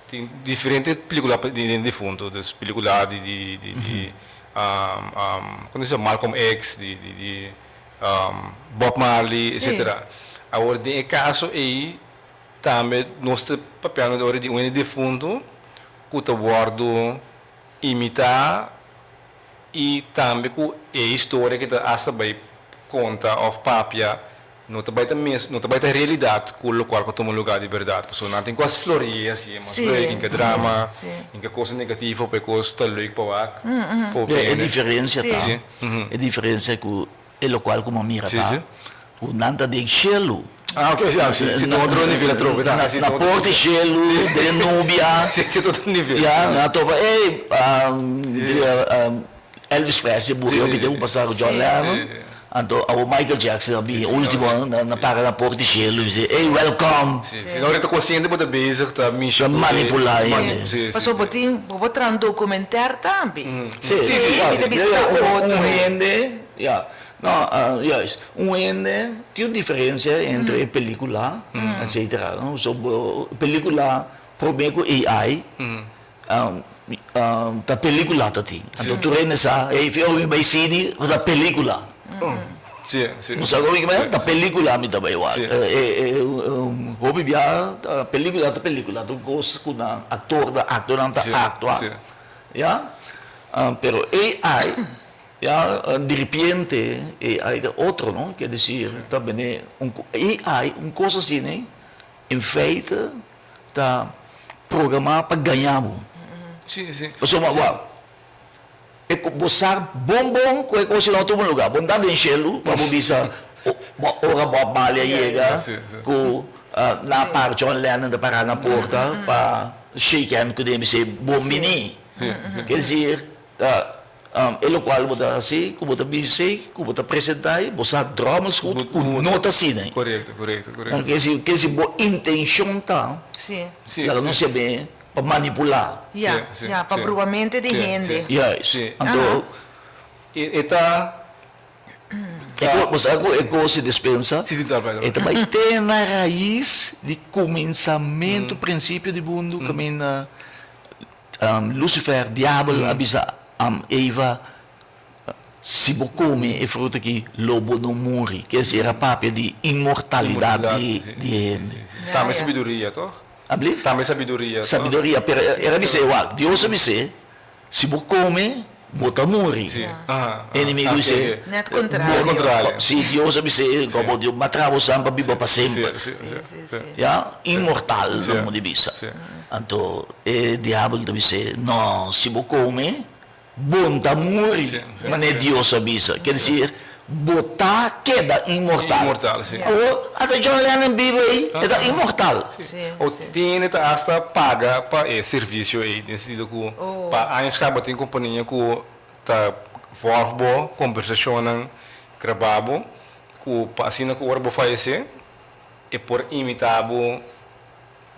tin diferente pelicula pa di difunto dus pelicula di di di di como se Malcolm X di di di Bob Marley etcetera awor den e caso ey tambe nos ta papiando ora di un hende difunto cu ta wordo. Imitá i tambe ku e historia ku ta hasta bai konta òf papia no ta bai ta mes no ta bai ta realidat ku lokual ku a tuma lugá di bèrdat. Pasobra nan tin ku hasi floreé hasi mas leuk, hinka drama, hinka kos negativo pa e kos ta leuk pa wak. E diferensia ta, e diferensia ku E lokual ku bo mira ta ku nan ta den shelu. Ah, ok, si, si, si ta otro nivel atrobe ta. Na por di shelu, den nubia. Si, si ta otro nivel. Ya, nan a topa, ey, Elvis Presley murió mi tempu pasá ku John Lennon. Anto awor Michael Jackson a bini ultimo, nan a para na por di shelu i bisa, ey, welcome. Si, si, nan ta konsiente bo ta bezig ta mishi ku e. Ta manipulá hende. Si, si, si. Pasobra bo tin, bo por traha un documentaire tambe. Si, si, si, mi ta bisa otro. Un hende. Ya, no, juist. Un hende tin un diferencia entre e pelicula, etcetera, no? So bo pelicula prome cu AI, ta pelicula ta tin. Anto tur hende sa, ey, fio mi bay cine, ta pelicula. Bo sa con mi ta Ta pelicula mi ta bay wak. Hopi bia ta pelicula ta pelicula, ta un cos cu nan actor ta actua, nan ta actua, ya. Pero AI. Ya, diripiente AI ta otro, no? Ker desir, ta bini un AI, un kos asina, in feite ta programá pa gaña bo. Sí, sí. Pasobra, wak, e bo sa bon bon ku e kos no a tuma lugá. Bo no ta den shelu pa bo bisa ora Bob Marley a yega ku na par John Lennon ta pará na porta pa shake hand kuné i bis'é bon bini. Ker desir, ta E lokual bo ta hasi, ku bo ta bis'ei, ku bo ta presentá ei, bo sa dròmels goed ku no ta asina ei. Korekto, korekto, korekto. Ke si, ke si bo intenshon ta, laga nos yam'é pa manipulá. Ya, ya, pa bruha mente di hende. Juist. Anto. E ta. Bo sa ku e kos di despensa, e ta bai te na rais di kuminsamentu, prinsipio di mundu kaminda. Lucifer, diabel, a bisa Eva, Si bo come e fruta aki, lo bo no muri. Ker esei era papia di inmortalidad di hende. Tambe sabiduria, toch? Ablief? Tambe sabiduria, toch? Sabiduria, pero era bis'é, wak, Dios a bis'é, si bo come, bo ta muri. Enemigo bis'é, Net contrario. Si, Dios a bis'é, como Dios m'a traha bo san pa biba pa semper. Ya, inmortal, nan por di bisa. Anto e diabel ta bis'é, No, si bo come, bo no ta muri, manera Dios a bisa. Ker desir, bo ta keda inmortal. Awor, ata John Lennon biba ei, e ta inmortal. O tin hende ta asta paga pa e servisio ei, den sentido ku pa años kaba tin kompania ku ta vòlg bo kombersashonnan grabá bo, ku pa asina ku ora bo fayesé e por imitá bo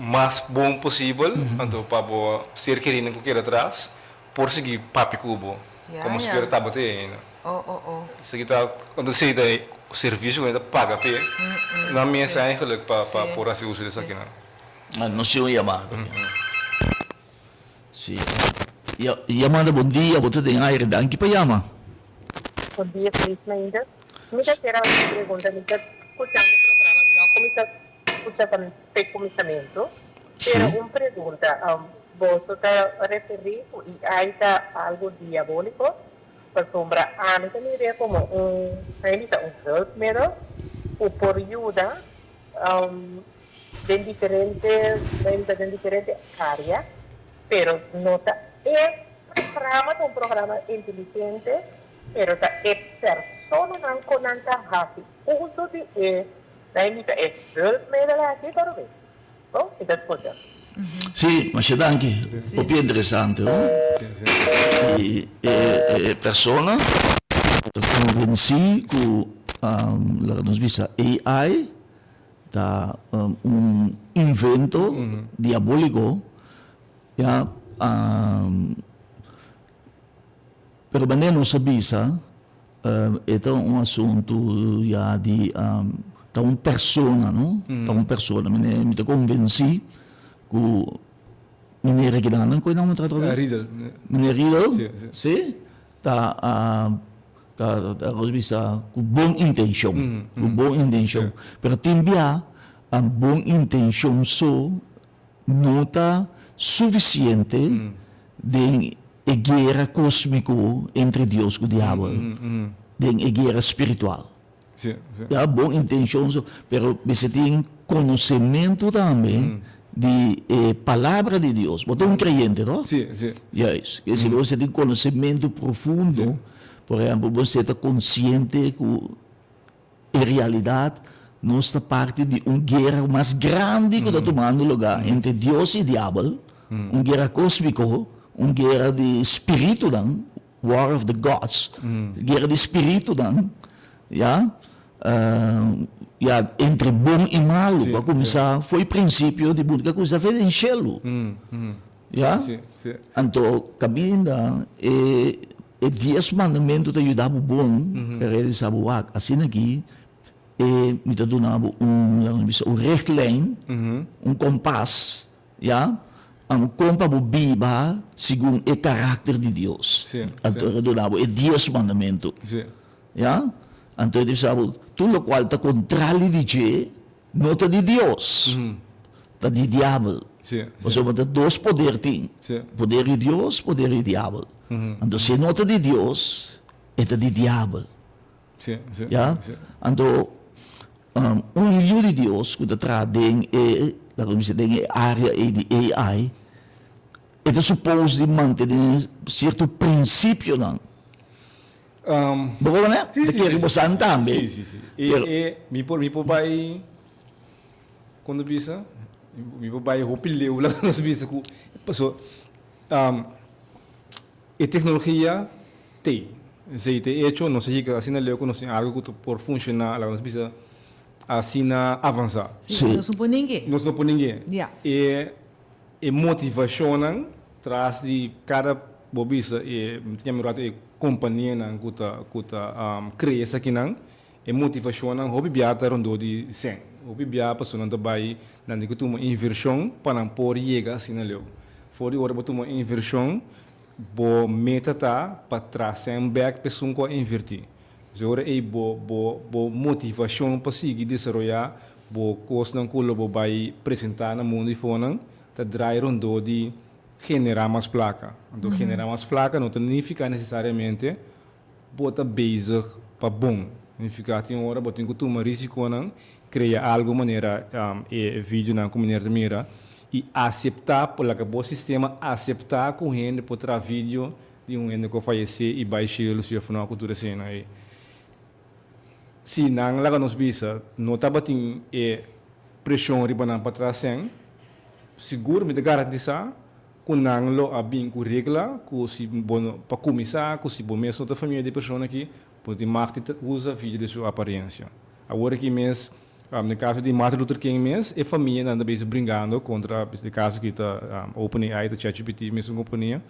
mas bon posibel, anto pa bo ser kerinan ku keda atras por sigui papia ku bo komo si fuera tabata ei ainda. Esaki ta, anto esei ta e servisio ku nan ta paga p'e nan mes eigenlijk pa por hasi uso di esakinan. Nos tin un yamada. Si. Yamada bon dia, bo ta den aire, danki pa yama. Bon dia Feliz Mainta. Mi ta kier haci un pregunta, mi ta scuchando e programa, no cu mi ta scucha pa pe cuminsamentu, pero un pregunta, boso ta referi cu AI ta algo diabolico? Pasobra ami ta mir'e como un, mi ta un hulpmiddel cu por yuda den diferente menta, den diferente área, pero no ta e programa ta un programa inteligente, pero ta e personanan ku nan ta hasi uso di e, nan invita e hulpmiddel aki pa rubí. Bo? Mi ta skucha. Sí, masha danki. Hopi interesante, no? I e persona ta konvensí ku, laga nos bisa, AI Ta un invento diabolico, ya, pero manera nos a bisa e ta un asunto ya di ta un persona, no, ta un persona, mi ta convenci cu meneer Regidanan, cu e nomber ta otra vez? Riedel. Meneer Riedel, si, Ta ta ta nos bisa ku bon intenshon, ku bon intenshon. Pero tin bia bon intenshon so no ta sufisiente den. e guera kósmiko entre Dios ku diabel, den e guera spiritual. Ya, bon intenshon so, pero mester tin konosementu tambe di e Palabra di Dios. Bo ta un kreyente, no? Juist. Ke si bo mester tin konosementu profundo, por ehèmpel, bo mester ta konsiente ku En realidad, nos ta parti di un guera mas grandi cu ta tumando lugar entre Dios y diabel, un guera cosmico, un guera di spiritunan, war of the gods, guera di spiritunan, ya, ya, entre bon y malo, cu a cuminsa fo'i principio di mundo, cu a cuminsa fo'i den shelu. Ya? Anto kaminda e e dies mandamentu ta yuda bo bon pa realisá bo wak. Asina aki e mi ta duna bo un, laga nos bisa, un richtlijn, un kompas, ya, amo kon pa bo biba segun e karakter di Dios. Anto e ta duna bo e dies mandamentu. Ya? Anto e ta bisa bo, tur lokual ta kontrali di dje, No ta di Dios, ta di diabel. Pasobra ta dos poder tin, poder di Dios, poder di diabel. Anto si e no ta di Dios, e ta di diabel. Ya? Anto un yu di Dios ku ta traha den e, laga nos bisa, den e área ei di AI, e ta supos di mantené sierto prinsipionan. Bo kono ne? Ta kere bo san tambe. Sí, sí, sí. E, e, mi por, mi por bai, kon ta bisa? Mi por bai hopi leu laga nos bisa ku, paso, e teknologia t'ei. Esei ta e echo, nos a yega asina leu ku nos tin algu ku ta por funshoná, laga nos bisa, asina avansá. Sí, nos no por ning'é. Nos no por ning'é. Ya. E, e motivashonnan Tras di kada bo bisa e mi ta yama un ratu e kompanianan ku ta ku ta krea esakinan, e motivashonnan hopi bia ta rondó di sèn. Hopi bia pasobra nan ta bai nan tin ku tuma invershon pa nan por yega asina leu. For di ora bo tuma invershon bo meta ta pa traha sèn bèk pa esun ku a invertí. Pues e ora ei bo bo bo motivashon pa sigui desaroyá bo kosnan ku lo bo bai presentá na mundu i fonan ta draai rondó di generá mas plaka. Anto generá mas plaka no ta nifiká nesesariamente bo ta bezig pa bon. Nifiká tin ora bo tin ku tuma risikonan, krea algu manera e videonan ku meneer ta mira i aseptá, por laga bo sistema aseptá ku hende por traha video di un hende ku a fayesé i bai shelu si òf no ku tur esena ei. Si nan laga nos bisa no tabatin e preshon riba nan pa traha sèn, sigur mi ta garantisá ku nan lo a bin ku regla ku si bo no, pa kuminsá ku si bo mes no ta famia di e persona aki, bo no tin mag di usa video di su aparensia. Awor aki mes, den kaso di Martin Luther King mes, e famianan ta bezig bringando kontra, e kaso aki ta OpenAI, ta ChatGPT, mesun kompania,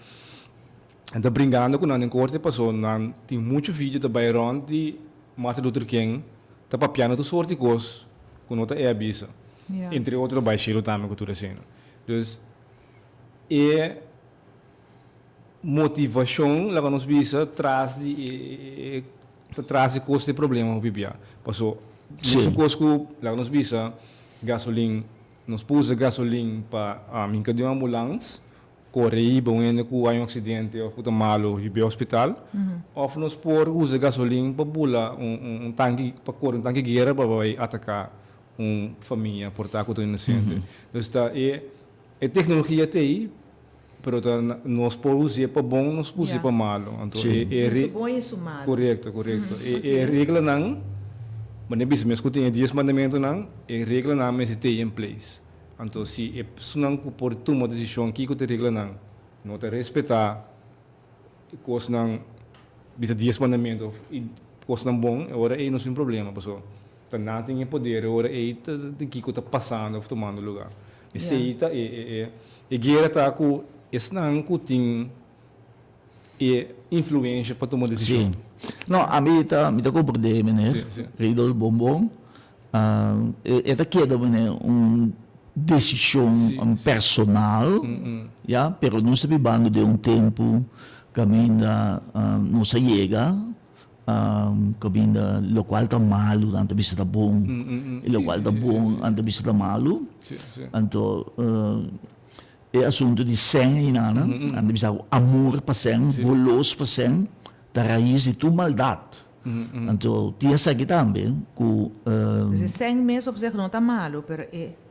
Nan ta bringando ku nan den korte paso nan tin muchu video ta bai rond di Martin Luther King ta papiando tur soort di kos ku no ta e a bisa. Entre otro bai shelu tambe ku tur esena. Dus e motivashon laga nos bisa tras di e ta tras di kos di problema hopi bia. Paso mesun kos ku laga nos bisa gasolin nos por usa gasolin pa hinka den un ambulans Kore hiba un hende ku hay un aksidente òf ku ta malu hib'é hospital, òf nos por usa gasolin pa bula un tanki, pa kore un tanki guera pa bai ataká un famia por ta ku ta inosente. Dus ta e e teknologia ta ei, pero ta nos por us'é pa bon, nos por us'é pa malu. Anto e e Su bon i su malu. Korekto, korekto. E e reglanan, manera bisa mes ku tin e dies mandamentunan, e reglanan mester ta ei in place. Anto si e personan ku por tuma desishon kiko ta e reglanan no ta respetá e kosnan bisa dies mandamentu òf i kosnan bon, e ora ei nos tin problema pasobra ta nan tin e poder e ora ei ta di kiko ta pasando òf tumando lugá. Esei ta e e e guera ta ku esnan ku tin e influensha pa tuma desishon. Sí. No, ami ta mi ta komprendé meneer Riedel bon bon. E ta keda meneer un desishon personal, ya, pero nos ta bibando den un tempu kaminda nos a yega kaminda lokual ta malu nan ta bisa ta bon i lokual ta bon nan ta bisa ta malu. Anto. E asuntu di sèn einanan, nan ta bisa ku amor pa sèn, golos pa sèn, ta rais di tur maldat. Anto tin esaki tambe ku. Dus e sèn mes op zich no ta malu, pero e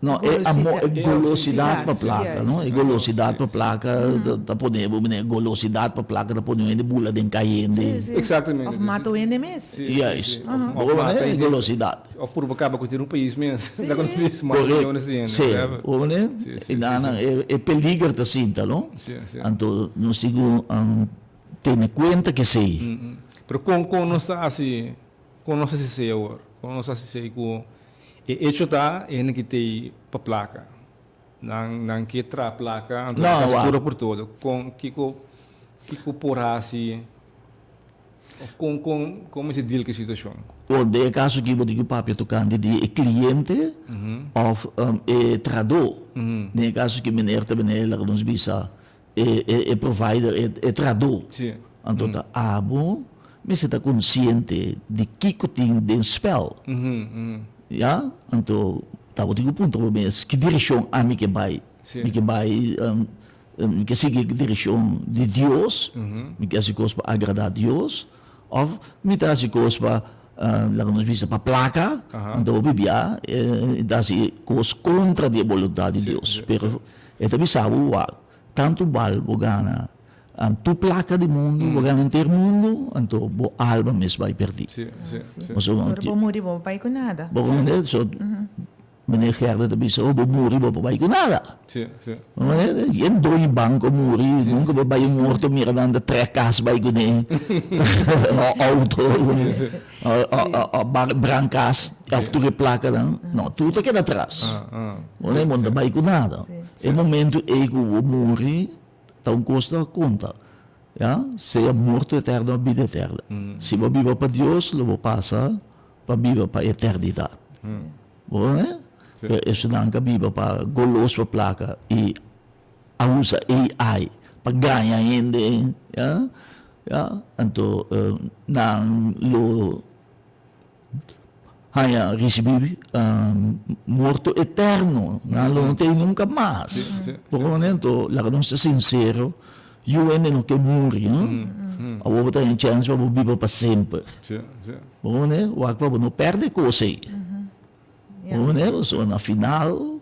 No, e amor, e golosidat pa plaka, no? E golosidat pa plaka ta pone bo, meneer, golosidat pa plaka ta pone un hende bula den kai hende. Exactamente. Of mata un hende mes. Juist. Bo wak e golosidat. Of purba kaba ku tin un pais mes. Ta ku nos mas millones di hende. Sí, bo wak e nan e peliger ta sinta, no? Anto nos tin ku tene kuenta ku esei. Pero kon kon nos ta hasi, kon nos ta hasi esei awor? Kon nos ta hasi esei ku E echo ta e hende ki tei pa plaka. Nan nan ke traha plaka, anto nan ta hasi tur por todo. Kon kiko kiko por hasi of kon kon kon mester deal ku e situashon? Bon, den e kaso aki bo tin ku papia tokante di e kliente of e trahadó. Den e kaso aki meneer ta meneer laga nos bisa e e provider, e trahadó. Anto ta abo mester ta konsiente di kiko tin den spèl. Ya, anto ta bo tin ku puntra bo mes ki direkshon ami ke bai. Mi ke bai, mi ke sigui e direkshon di Dios, mi ke hasi kos pa agradá Dios, òf mi ta hasi kos pa, laga nos bisa, pa plaka, anto hopi bia mi ta hasi kos kontra di e boluntat di Dios. Pero e ta bisa bo wak, tantu bal bo gana Tur plaka di mundu, bo gana henter mundu, anto bo alma mes bai perdí. Sí, sí, sí. Ora bo muri bo bai ku nada. Bo komprende? So, meneer Gerda ta bisa, oh, bo muri bo pa bai ku nada. Sí, sí. Yen doño banko muri, nunka bo bai un morto mira nan ta trek kas bai kuné, o outo, o bran kas, òf tur e plakanan. No, tur ta keda atras. Bo no ta bai ku nada. E momento ei ku bo muri, Ta un kos ta konta, ya, sea morto eterno of bida eterna. Si bo biba pa Dios, lo bo pasa pa biba pa eternidat. Bo wak ne? Pero esunnan ka biba pa golos pa plaka i a usa AI pa gaña hende, ya, ya, anto nan lo Haña risibí morto eterno, nan lo no tei nunka mas. Por lo tanto, laga nos ta sinsero, yu hende no ke muri, no? Awor bo ta haña chèns pa bo biba pa semper. Bo comprende? Wak pa bo no pèrdè kos ei. Bo comprende? Pasobra na final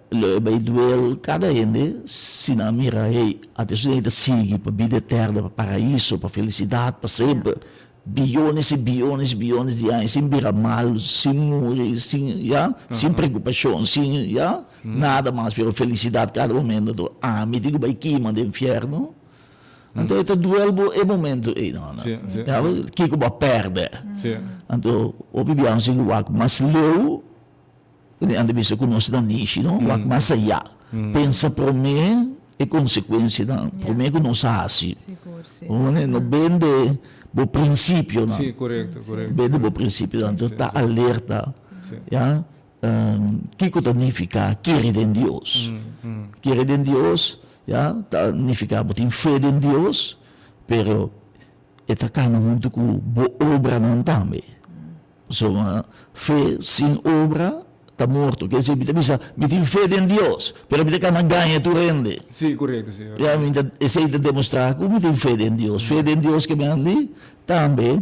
lo e bai duel kada hende si nan mira, hey, ata esun ei ta sigui pa bida eterna, pa paraiso, pa felisidat pa semper. Biyones i biyones i biyones di aña sin bira malu, sin muri, sin, ya, sin preokupashon, sin, ya, nada mas pero felisidat kada momento. Anto ami tin ku bai kima den infierno? Anto e ta duel bo e momento ei, no, no. Ya, kiko bo a pèrdè? Anto hopi biaha nos tin ku wak mas leu. Nan ta bisa ku nos ta nishi, no? Wak mas ayá. Pensa promé e konsekuensianan, promé ku nos hasi. No bende bo prinsipionan. Bende bo prinsipionan. Enton ta alerta, ya. Kiko ta nifiká kere den Dios? Kere den Dios, ya, ta nifiká bo tin fe den Dios, pero e ta kana huntu ku bo obranan tambe. Pasobra fe sin obra ta morto. Ker disi, mi ta bisa, mi tin fe den Dios, pero mi ta kana gaña tur hende. Sí, korekto, sí. Ya, mi ta, esei ta demostrá ku mi tin fe den Dios. Fe den Dios ke mi di tambe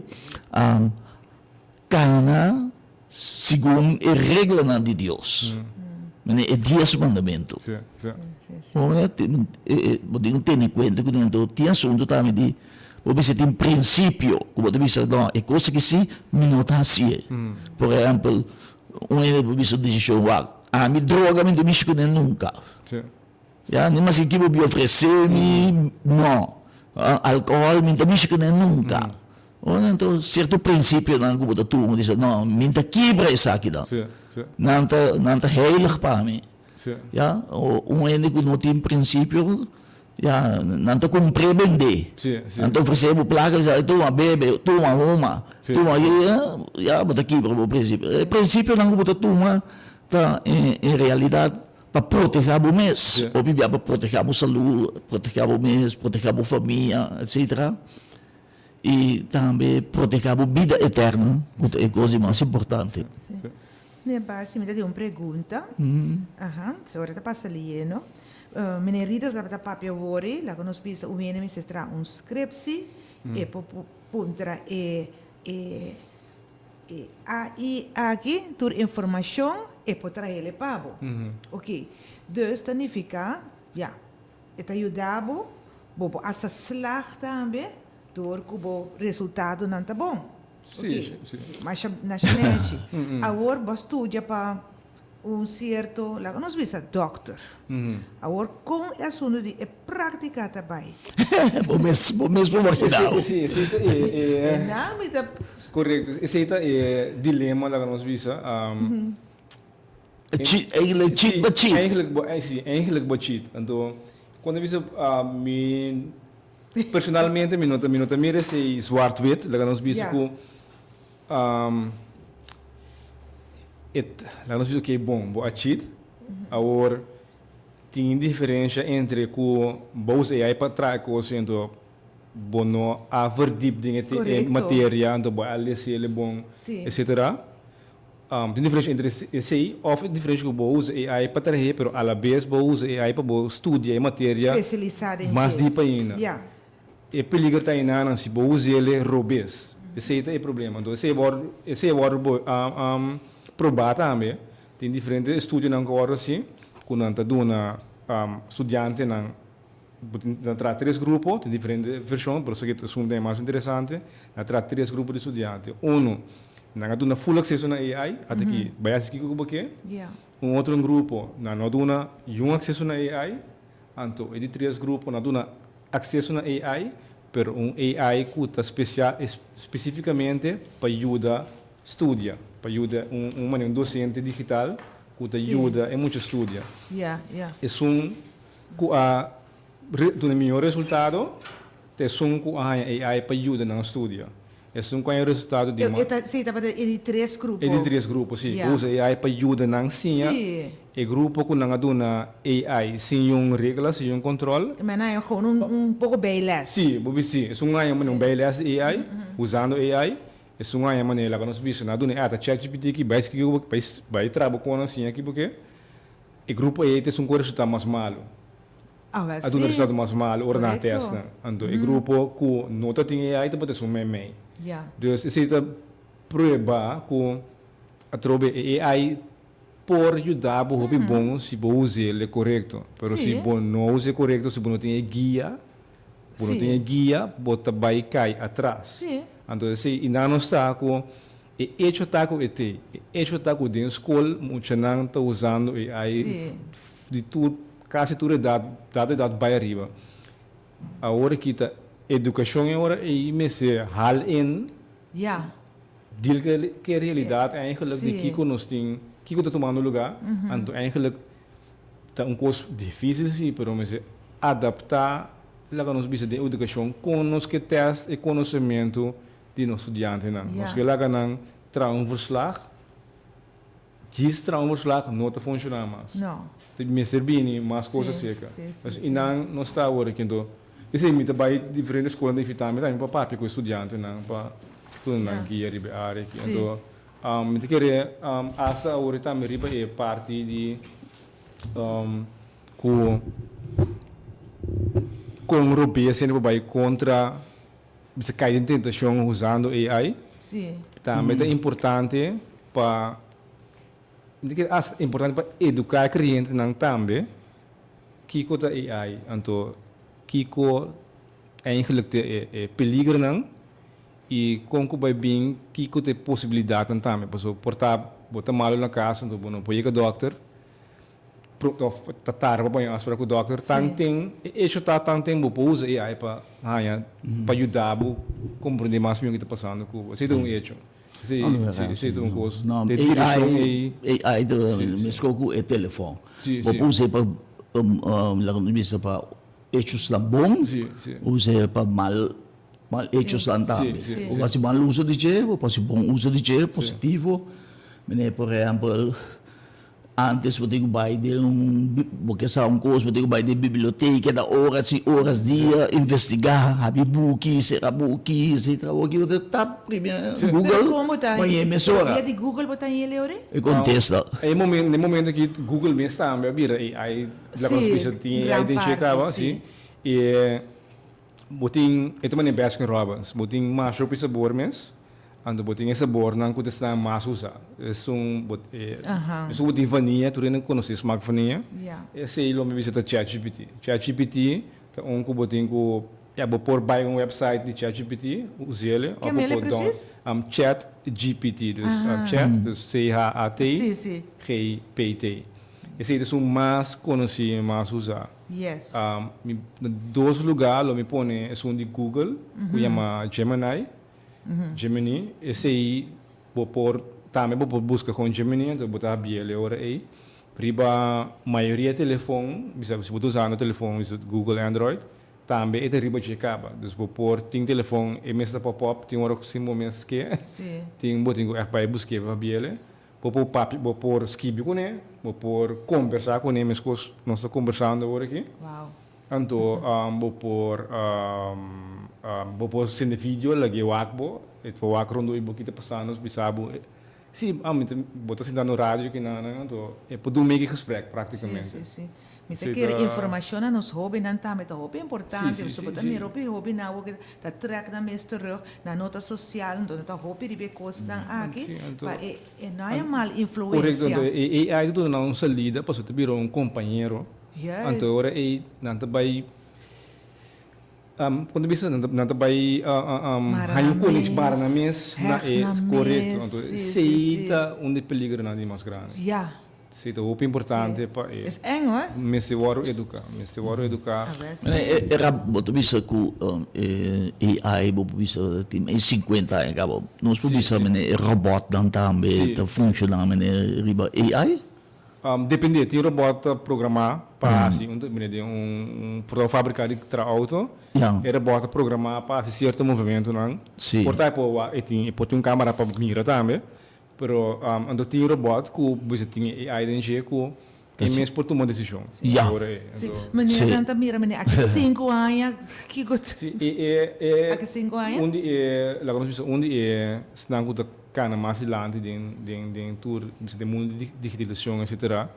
kana segun e reglanan di Dios. Mane e dies mandamentu. Sí, sí. Bo tin ku tene kuenta ku dentro tin asuntu tambe di Bo bisa tin prinsipio ku bo ta bisa no e kos aki si mi no ta hasié. Por ehèmpel un hende por bisa un desishon wak ami droga mi no ta mishi kuné nunka. Ya ni maske ki bo bin ofresé mi no. Alkohòl mi no ta mishi kuné nunka. Anto sierto prinsipionan ku bo ta tuma bisa no mi no ta kibra esakinan. Nan ta nan ta heilig pa mi. Ya un hende ku no tin prinsipio Ya, nan ta kumpr'é bendé. Nan ta ofresé bo plaka, bisa, tuma bebe, tuma huma, tuma ya, bo ta kibra bo prinsipio. E prinsipionan ku bo ta tuma ta en realidat pa protehá bo mes. Hopi bia pa protehá bo salú, protehá bo mes, protehá bo famia, etsetera. I tambe protehá bo bida eterno, ku ta e kos di mas importante. Nebar, si mi ta tin un pregunta. Aha, ora ta pasa leyendo. Meneer Riedel tabata papia wori, laga nos bisa un hende mester traha un scriptie, e por puntra e e e AI aki tur informacion, e por trahel pa bo. Oké, dus ta nifica, ya, e ta yuda bo, bo por hasta slag tambe door cu bo resultadonan ta bon. Sí, sí. Masha nasha nechi. Awor bo a studia pa un cierto, laga nos bisa dokter. Awor con e asunto di e practica ta bay? Bo mes, bo mes por imagina. Esey, esey ta e, E nan mi ta. Correcto, esey ta e dilema laga nos bisa. Cheat, eigenlijk cheat bo cheat. Eigenlijk bo, si, eigenlijk bo cheat. Anto, cuando bisa mi personalmente mi no ta, mi no ta mira esey zwart-wit, laga nos bisa cu Et laga nos bisa oké bon, bo a cheat. Awor tin diferensha entre ku bo usa AI pa traha e kos anto bo no a verdiep den e materia, anto bo a lesa el bon, etcetera. Tin diferensha entre esei òf e diferensha ku bo usa AI pa trah'é pero alabes bo usa AI pa bo studia e materia mas diep ainda. E peliger ta enanan si bo us'el robes. Esei ta e problema. Anto esei wòrdu esei a wòrdu bo probá tambe. Tin diferente estudionan ku a wòrdu hasi ku nan ta duna studiantenan bo tin nan traha tres grupo, tin diferente vershon, pero esaki ta esun den mas interesante. Nan a traha tres grupo di studiante. Unu, nan a duna full akseso na AI, ata ki bai hasi kiko ku bo ke. Un otro grupo, nan no a duna niun akseso na AI. Anto e di tres grupo nan duna akseso na AI, pero un AI ku ta spesial spesifikamente pa yuda studia, pa yuda un un manera un dosente digital ku ta yuda e mucha studia. Esun ku a duna mihó resultado ta esun ku a haña AI pa yuda nan studia. Esun ku a haña resultado di E ta, sí, tabata e di tres grupo. E di tres grupo, sí. Ku usa AI pa yuda nan siña. E grupo ku nan a duna AI sin yun regla, sin yun control. Te men a haña gewoon un un poko bijles. Sí, bo bisa sí. Esun a haña manera un bijles di AI, usando AI. Esun a haña manera laga nos bisa nan a duna e ata ChatGPT aki bai skirbi bo bai bai traha bo konan siña aki bo ke. E grupo ei ta esun ku a resultá mas malu. Awel A duna sí. resultado mas malu ora nan a Korekto. test nan. Anto e grupo ku no ta tin AI tabata esun meimei. Ya. Dus esei ta prueba ku atrobe e AI por yuda bo hopi bon si bo us'el e korekto. Pero si Sí. bo no us'e korekto, si bo no tin e guia, bo no Sí. tin e guia, bo ta bai kai atras. Sí. Anto esei, i nan nos sa ku E echo ta ku e te. E echo ta ku den skol muchanan ta usando AI Sí. di tur, kasi tur edat, dado edat bai ariba. Awor aki ta edukashon e ora ei mester hal in, Ja. deal ku e realidat eigenlijk di Sí. kiko nos tin, kiko ta tumando lugá. Anto eigenlijk ta un kos difísil sí, pero mester adaptá laga nos bisa den edukashon kon nos ke tèst e konosementu di nos studiantenan. Nos ke laga nan traha un verslag, djis traha un verslag no ta funshoná mas. Ta mester bini mas kos aserka. Pues i nan nos ta awor aki anto esei mi ta bai diferente skolnan ta invitá mi tambe pa papia ku e studiantenan pa duna nan guia riba e área aki. Anto mi ta kere asta awor tambe riba e parti di ku kon robes hende por bai kontra Bisa kai den tentashon usando AI. Sí. Tambe ta importante pa, mi ta kere asta importante pa eduká e klientenan tambe kiko ta AI, anto kiko eigenlijk ta e peligernan i kon ku bai bin kiko ta e posibilidatnan tambe. Pasobra por ta bo ta malu na kas anto bo no por yega dòkter. Of ta tarda pa pone un afsprak ku dòkter. Tanten e echo ta tanten bo por usa AI pa haña pa yuda bo komprendé mas mihó ke ta pasando ku bo. Esei ta un echo. Esei esei ta un kos. No, E direkshon ei. AI ta meskos ku e telefòn. Bo por us'é pa laga nos bisa pa echosnan bon, us'é pa mal mal echosnan tambe. Bo por hasi mal uso di dje, bo por hasi bon uso di dje, positivo. Manera por ehèmpel. Antes bo tin ku bai den un, bo ke sa un kos, bo tin ku bai den biblioteka ta oras i oras dia investigá, habri buki, sera buki, etcetera. Awor aki bo ta tap primi Google, Pero kon bo ta bo haña e mesora. Via di Google bo ta haña e ora? E kontesta. E momento, na e momento aki Google mes tambe a bira AI, laga nos bisa tin AI den dje kaba, si. E bo tin, e ta manera Baskin Robbins, bo tin masha hopi sabor mes. Anto bo tin e sabornan ku ta esnan mas usá. Esun bo e esun bo tin vania, tur hende konosé smak vania. Esei lo mi bisa ta ChatGPT. ChatGPT ta un ku bo tin ku, ya bo por bai un website di ChatGPT, us'el, òf bo por down ChatGPT, dus chat, dus C-H-A-T G-P-T. Esei ta esun mas konosí, mas usá. Mi na dos lugá lo mi pone esun di Google ku yama Gemini. Gemini, esei bo por tambe bo por buska kon Gemini, anto bo ta habiel e ora ei. Riba mayoria telefon, bisa si bo ta usando telefon bisa Google Android, tambe e ta riba dje kaba. Dus bo por tin telefon e mes ta pop up, tin ora ku sin bo mes ke, tin bo tin ku ègt bai busk'é pa habiel. Bo por papia, bo por skibi kuné, bo por kombersá kuné meskos nos ta kombersando awor aki. Anto bo por bo por sende video lag'e wak bo, e ta wak rondó i bo kita pasando bisa bo si ami ta bo ta sinta no radio kinanan anto e por duna meki gesprek praktikamente. Si, si, si. Mi ta kere informashon na nos hobennan tambe ta hopi importante pasobra bo ta mira hopi hobennan awor ke ta trèk nan mes terug nan no ta sosial anto nan ta hopi riba e kosnan aki pa e e no haya mal Korekto, influensia. anto e AI ta duna nan un salida pasobra ta bira un kompañero. Juist. Anto ora ei nan ta bai kon ta bisa nan ta bai Mara haña nan un konex mara nan mes, mes na hègt e nan korekto. mes, Anto sí, sí, esei sí. ta un di e peligronan di mas grandi. Ya. Esei ta hopi Sí. importante pa e Es eng hoor. mester wòrdu eduká, mester wòrdu eduká. A wes. Mene e e rap bo ta bisa ku e AI bo por bisa tin e 50 aña kaba. Nos por Sí, bisa sí. mene e robòtnan tambe Sí, ta sí. funshoná mene riba AI? Depende, tin robot ta programá pa hasi un mira den un por fábrika di traha auto, e robot ta programá pa hasi sierto movimentonan. Por ta e por wak e tin e por tin un kámara pa mira tambe, pero anto tin robot ku bisa tin e AI den dje ku e mes por tuma desishon. Ora e Sí, anto. meneer nan ta mira meneer aki sinku aña kiko Sí, e e e aki sinku aña? un di e laga nos bisa un di e esnan ku ta Cana mas dilanti den den den tur bisa den mundo di digitalisacion etcetera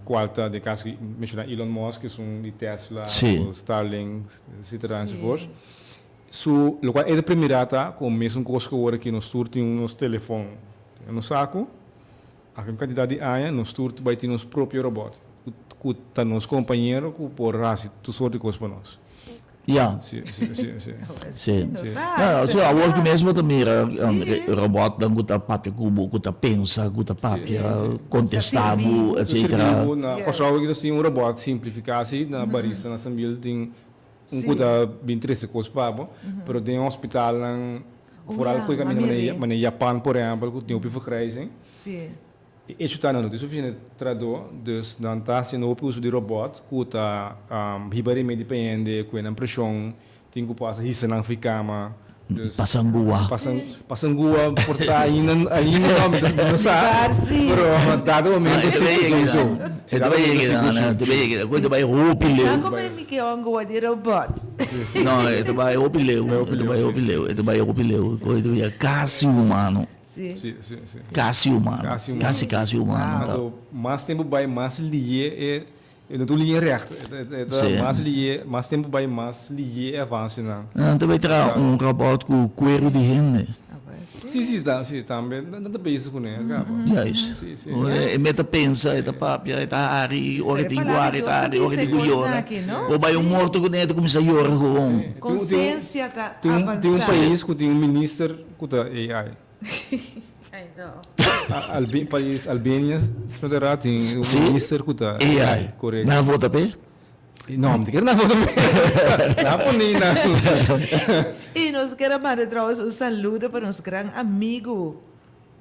cual ta den caso ki menciona Elon Musk esun di Tesla Sí. Starlink etcetera Sí. enzovoorts su locual e ta premira ta cu mesun cos cu awor aki nos tur tin nos telefon den nos saco aki un cantidad di aña nos tur ta bay tin nos propio robot cu ta nos compañero cu por haci tur soort di cos pa nos. Ya. Sí, sí, sí, sí. Sí. Sí. No, sí, awor ki mes bo ta mira robotnan ku ta papia ku bo, ku ta pensa, ku ta papia, kontestá bo, etcetera. Ta sirbi bo na Kòrsou aki nos tin un robot simplifiká si, na barista na Sambil tin un ku ta bin trese kos pa bo, pero den hospitalnan, foral ku e kaminda manera Japan por ehèmpel ku tin hopi vergrijzing. E echo ta nan no tin sufisiente tradó, dus nan ta hasiendo hopi uso di robòt ku ta hiba remedi pa hende ku e nan preshon, tin ku pasa hisa nan fi kama. Dus Pasangua. Pasangua por ta ainda ainda no, mi no sa, pero dado momento si ku souso. E ta bai yega nan, e ta bai yega nan, ku e ta bai hopi leu. Sa como mi ke ongua di robòt. No, e ta bai hopi leu, e ta bai hopi leu, e ta bai hopi leu, ku e ta bira kasi humano. Sí. Sí, sí, sí. Casi humano. Casi humano. Casi, casi humano. Sí. Anto, mas tempo bai, mas liye e, e no ta un liña recht. E ta Sí. mas liye, mas tempo bai, mas liye e avancenan. Nan ta bai traha un robot cu cuero di hende. Sí, sí, ta, sí, tambe. Nan ta bezig cune, caba. Juist. Sí, sí. E me ta pensa, e ta papia, e ta hari, ora e tin cu hari, e ta hari, ora e tin cu yora. Bo bai un morto cune, e ta cuminsa yora gewoon. Sí. Conciencia ta Tin un, tin un avansa. pais cu tin un minister cu ta AI. Ai no. Albe, pais Albania, si no ta erá, tin un Sí? minister cu ta AI. Correcto. Nan a vota p'e? No, mi ta kere nan a vota p'e. Nan a pone nan. Y nos kier a manda trouwens un saludo pa nos gran amigo.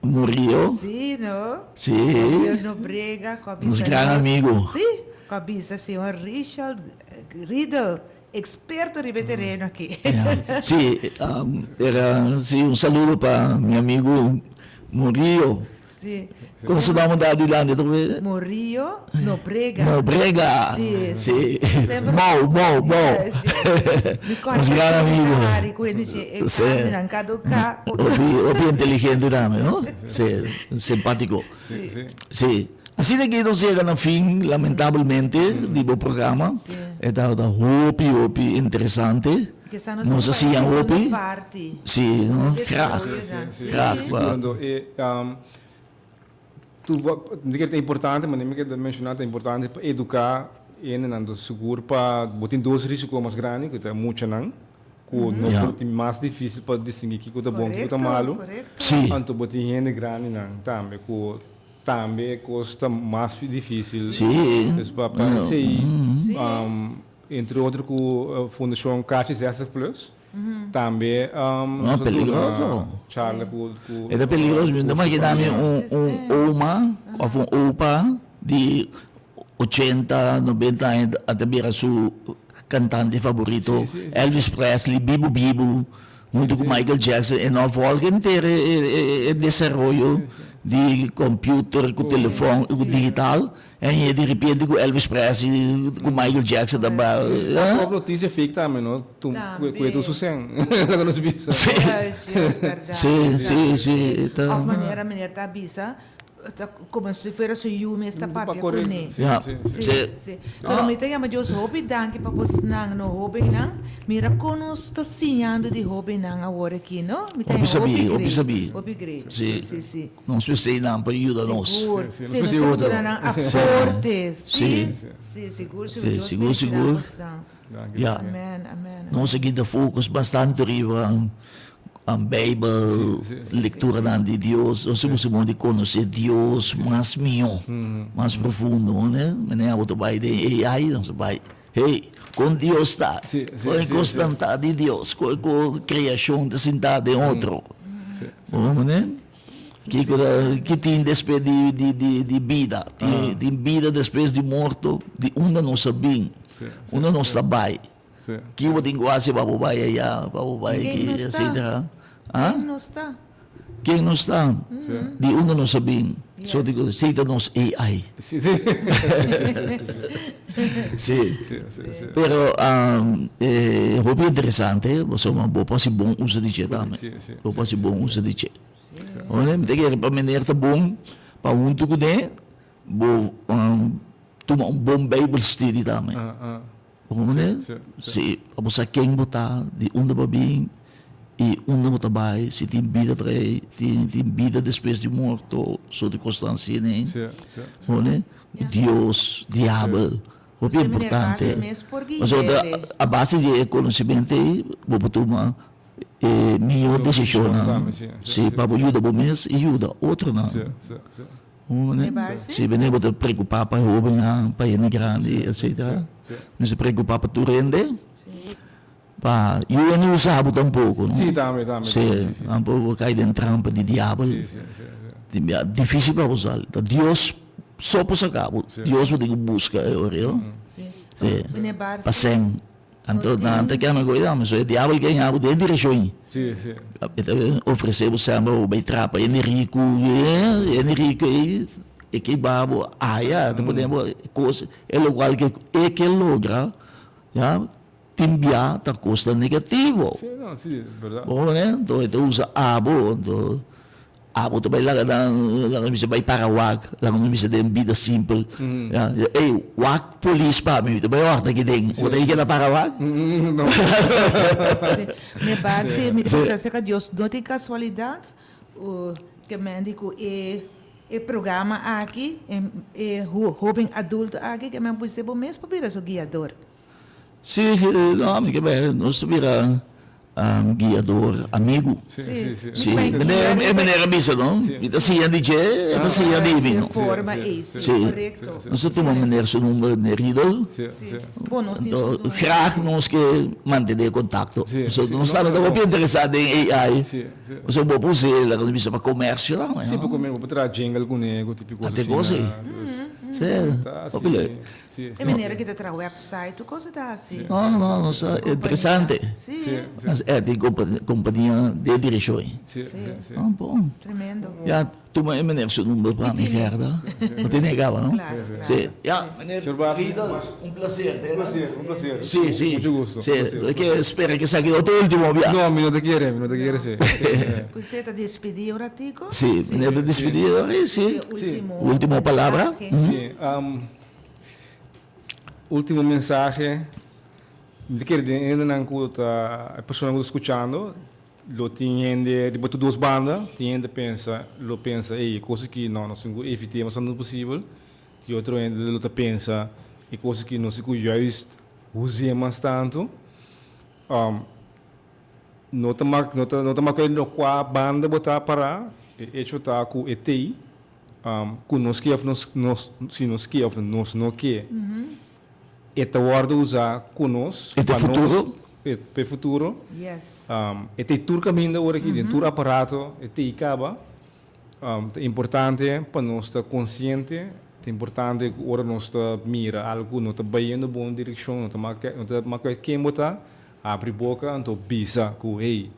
Murillo? Sí, no? Sí. Murillo Nobrega, cu a bisa Nos gran nos. amigo. Sí, cu a bisa señor Richard Riedel. Experto riba e tereno aki. Sí, era sí un saludo pa mi amigo Murillo. Si. Kon su nòmber ta dilanti tur be? Morillo Nobrega. Nobrega. Si. Si. Semper. Mou, mou, mou. Mi Nos kòrda gran amigo. ku Ari ku hende dje e Si. karninan kaduká. Hopi, hopi inteligente tambe, no? Si, simpátiko. Si, si. Si. Asina ke nos yega na fin, lamentabelmente, di bo programa. Si. E tabata hopi, hopi interesante. Kesa nos Nos a ta bai siña segunda hopi. parti. Si, no? Segundo Graag. episodio, Si, si. Graag. Si. Pa. Cuando e, tu mi ta kere ta importante, manera mi kere menshoná ta importante pa eduká hendenan, entonces sigur pa bo tin dos risiko mas grandi ku ta muchanan ku no Ja. por tin mas difísil pa distinguí kiko ta bon kiko ta Korekto, malu. korekto. Si. Anto bo tin hende grandinan tambe ku tambe kos ta mas difísil. Si. Dus pa pa esei Si. entre otro ku Fundashon Kachi Zestig Plus Tambe No, nos a duna peligroso. charla ku ku E ta peligroso, mi no ta imaginá mi un un oma òf un opa di ochenta, nobenta aña a ta bira su kantante faborito, Sí, sí, sí. Elvis Presley, bibu bibu, huntu ku Michael Jackson, e no a vòlga henter e e e desaroyo di computer ku telefòn ku digital. En je di repente ku Elvis Presley ku Michael Jackson ta ba. Of noticia fake tambe no tu ku e tu su sen loke nos bisa. Si si si si ta. Of manera meneer ta bisa ta como si fuera su yu mes ta papia kuné. Ja si si pero mi ta yama Dios hopi danki pa bosnan no hobennan mira kon nos ta siñando di hobennan awor aki no mi ta Hopi sabi hopi sabi hopi great si si si. Nos mester nan pa yuda nos. Sigur. Sí, Sí, nos nos mester tin otro. duna nan aporte. Sí. Sí, sí, sigur, sigur. Sí, Dios sigur, bendiciona sigur. bosnan. Danki. Ja. Amen, amen. Nos a kita focus bastante riba um, Bijbel, Sí, sí. lecturanan di Dios. Nos hemos modo di conoce Dios mas mihó, mas profundo, né? Meneer abo ta bai den AI, nos ta bai, hey, con Dios ta, Sí, sí, con e sí, sí. cosnan ta di Dios, con e creacion ta sinta den otro. Sí, sí. Bo meneer? Kiko ta ki tin despues di di di di bida? Tin tin bida despues di morto? Di unda nos a bin? Unda nos ta bai? Ki bo tin ku hasi pa bo bai aya, pa bo bai Ken aki, nos ta? etcetera? Ha? Ken nos ta? Ken nos ta? Di unda nos a bin? So di ku esei ta nos AI. Sí, sí. Sí. Sí, sí, sí. Pero e hopi interesante, pasobra bo por hasi bon uso di dje tambe. Sí, sí, Bo por sí, hasi sí. bon uso di dje. Ora mi ta kere pa meneer ta bon pa huntu kuné bo tuma un bon bijbelstudie tambe. Bo comprende? Si, pa bo sa ken bo ta, di unda bo a bin i unda bo ta bai, si tin bida trae, tin bida despues di morto, soort di kosnan asina. Bo Dios, diabel, hopi importante. Pasobra a base di e konosementu ei bo por tuma E mihó desishonnan si pa bo yuda bo mes i yuda otronan. Si bene bo ta preokupá pa e hóbennan, pa hende grandi, etsetera. Mester preokupá pa tur hende, pa yu hende usa bo tampoko, no? Si, tampoko bo kai den trampa di diabel. Difísil pa bo sali. Ta Dios so por saka bo. Dios bo tin ku buska e ora ei. Si, pa sèn. Anto nan ta kende ku oiga, so e diabel ke haña bo den direkshon. Sí, sí. E ta ofresé bo semper bo bai trapa hende riku, hende riku ei e ke baha bo aya, ta pone bo kos e lokual ke e ke logra ya tin bia ta kosnan negativo. Sí, no, sí, bèrdat. Bo kompren'é? Anto e ta usa abo, anto Abo ta bai laga nan, laga mi bisa bai para wak, laga mi bisa den bida simpel. Ya, ey, wak polis pa mi, mi ta bai wak aki den. Bo ta keda para wak? No. Sí, me parse, mi ta pensa acerca Dios no tin casualidad, ke men di ku e e programa aki, e hoben adulto aki, ke men pus'e bo mes pa bira su guiador. Sí, no, mi ke bai, nos ta bira guiador amigu. Sí, sí, sí. Sí, e manera a bisa, no? Mi ta siña di dje, e ta siña di mi, no? Forma ei, sí, Sí. korekto. Nos ta tuma meneer su nomber, meneer Riedel. Sí, sí. Bon, nos tin su Anto, nomber. graag nos ke mantené kontakto. Sí, Pasobra sí. nos tambe ta hopi interesá den AI. Sí, sí. Pasobra bo por us'é, laga nos bisa, pa komersio tambe, Sí, no? pa komersio, bo por traha jingle kuné, ku tipo kos Ate asina. kos ei. Dus, Sí, ta hopi leuk. así. E manera ki ta traha website, tur cosa ta hasi. No, no, no sa interesante. Si. E tin compania den direccion ei. Si, si, si. Ah, bon. Tremendo. Ya, tuma e meneer su number pa mi, Gerda. No tin e caba, no? Claro, claro. Si. Ya, meneer Riedel, un placer. Un placer, un placer. Si, si. Mucho gusto. Si, ke spera ke esaki no ta e ultimo bia. No, mi no ta kere, mi no ta kere, si. Usted ta despidi un ratico? Si, meneer ta despidi ora, si. Ultimo palabra. Si, ultimo mensahe, mi ta kere den hendenan ku ta, e personanan ku ta skuchando, lo tin hende riba tur dos banda, tin hende pensa, lo pensa, ey, e kos aki no, nos tin ku evit'é mas tantu posibel, tin otro hende lo ta pensa, e kos aki nos tin ku juist us'é mas tantu. No ta mak no ta no ta mak no kua banda bo ta pará, e echo ta ku e tei ku nos ke òf nos nos si nos ke òf nos no ke e ta wòrdu usá ku nos E ta pa nos futuro? e pa e futuro. Yes. E tei tur kaminda ora aki den tur aparato e tei kaba. Ta importante pa nos ta konsiente, ta importante ku ora nos ta mira algu ku no ta bayendo bon direkshon, no ta mak no ta mak ken bo ta, habri boka anto bisa ku hey,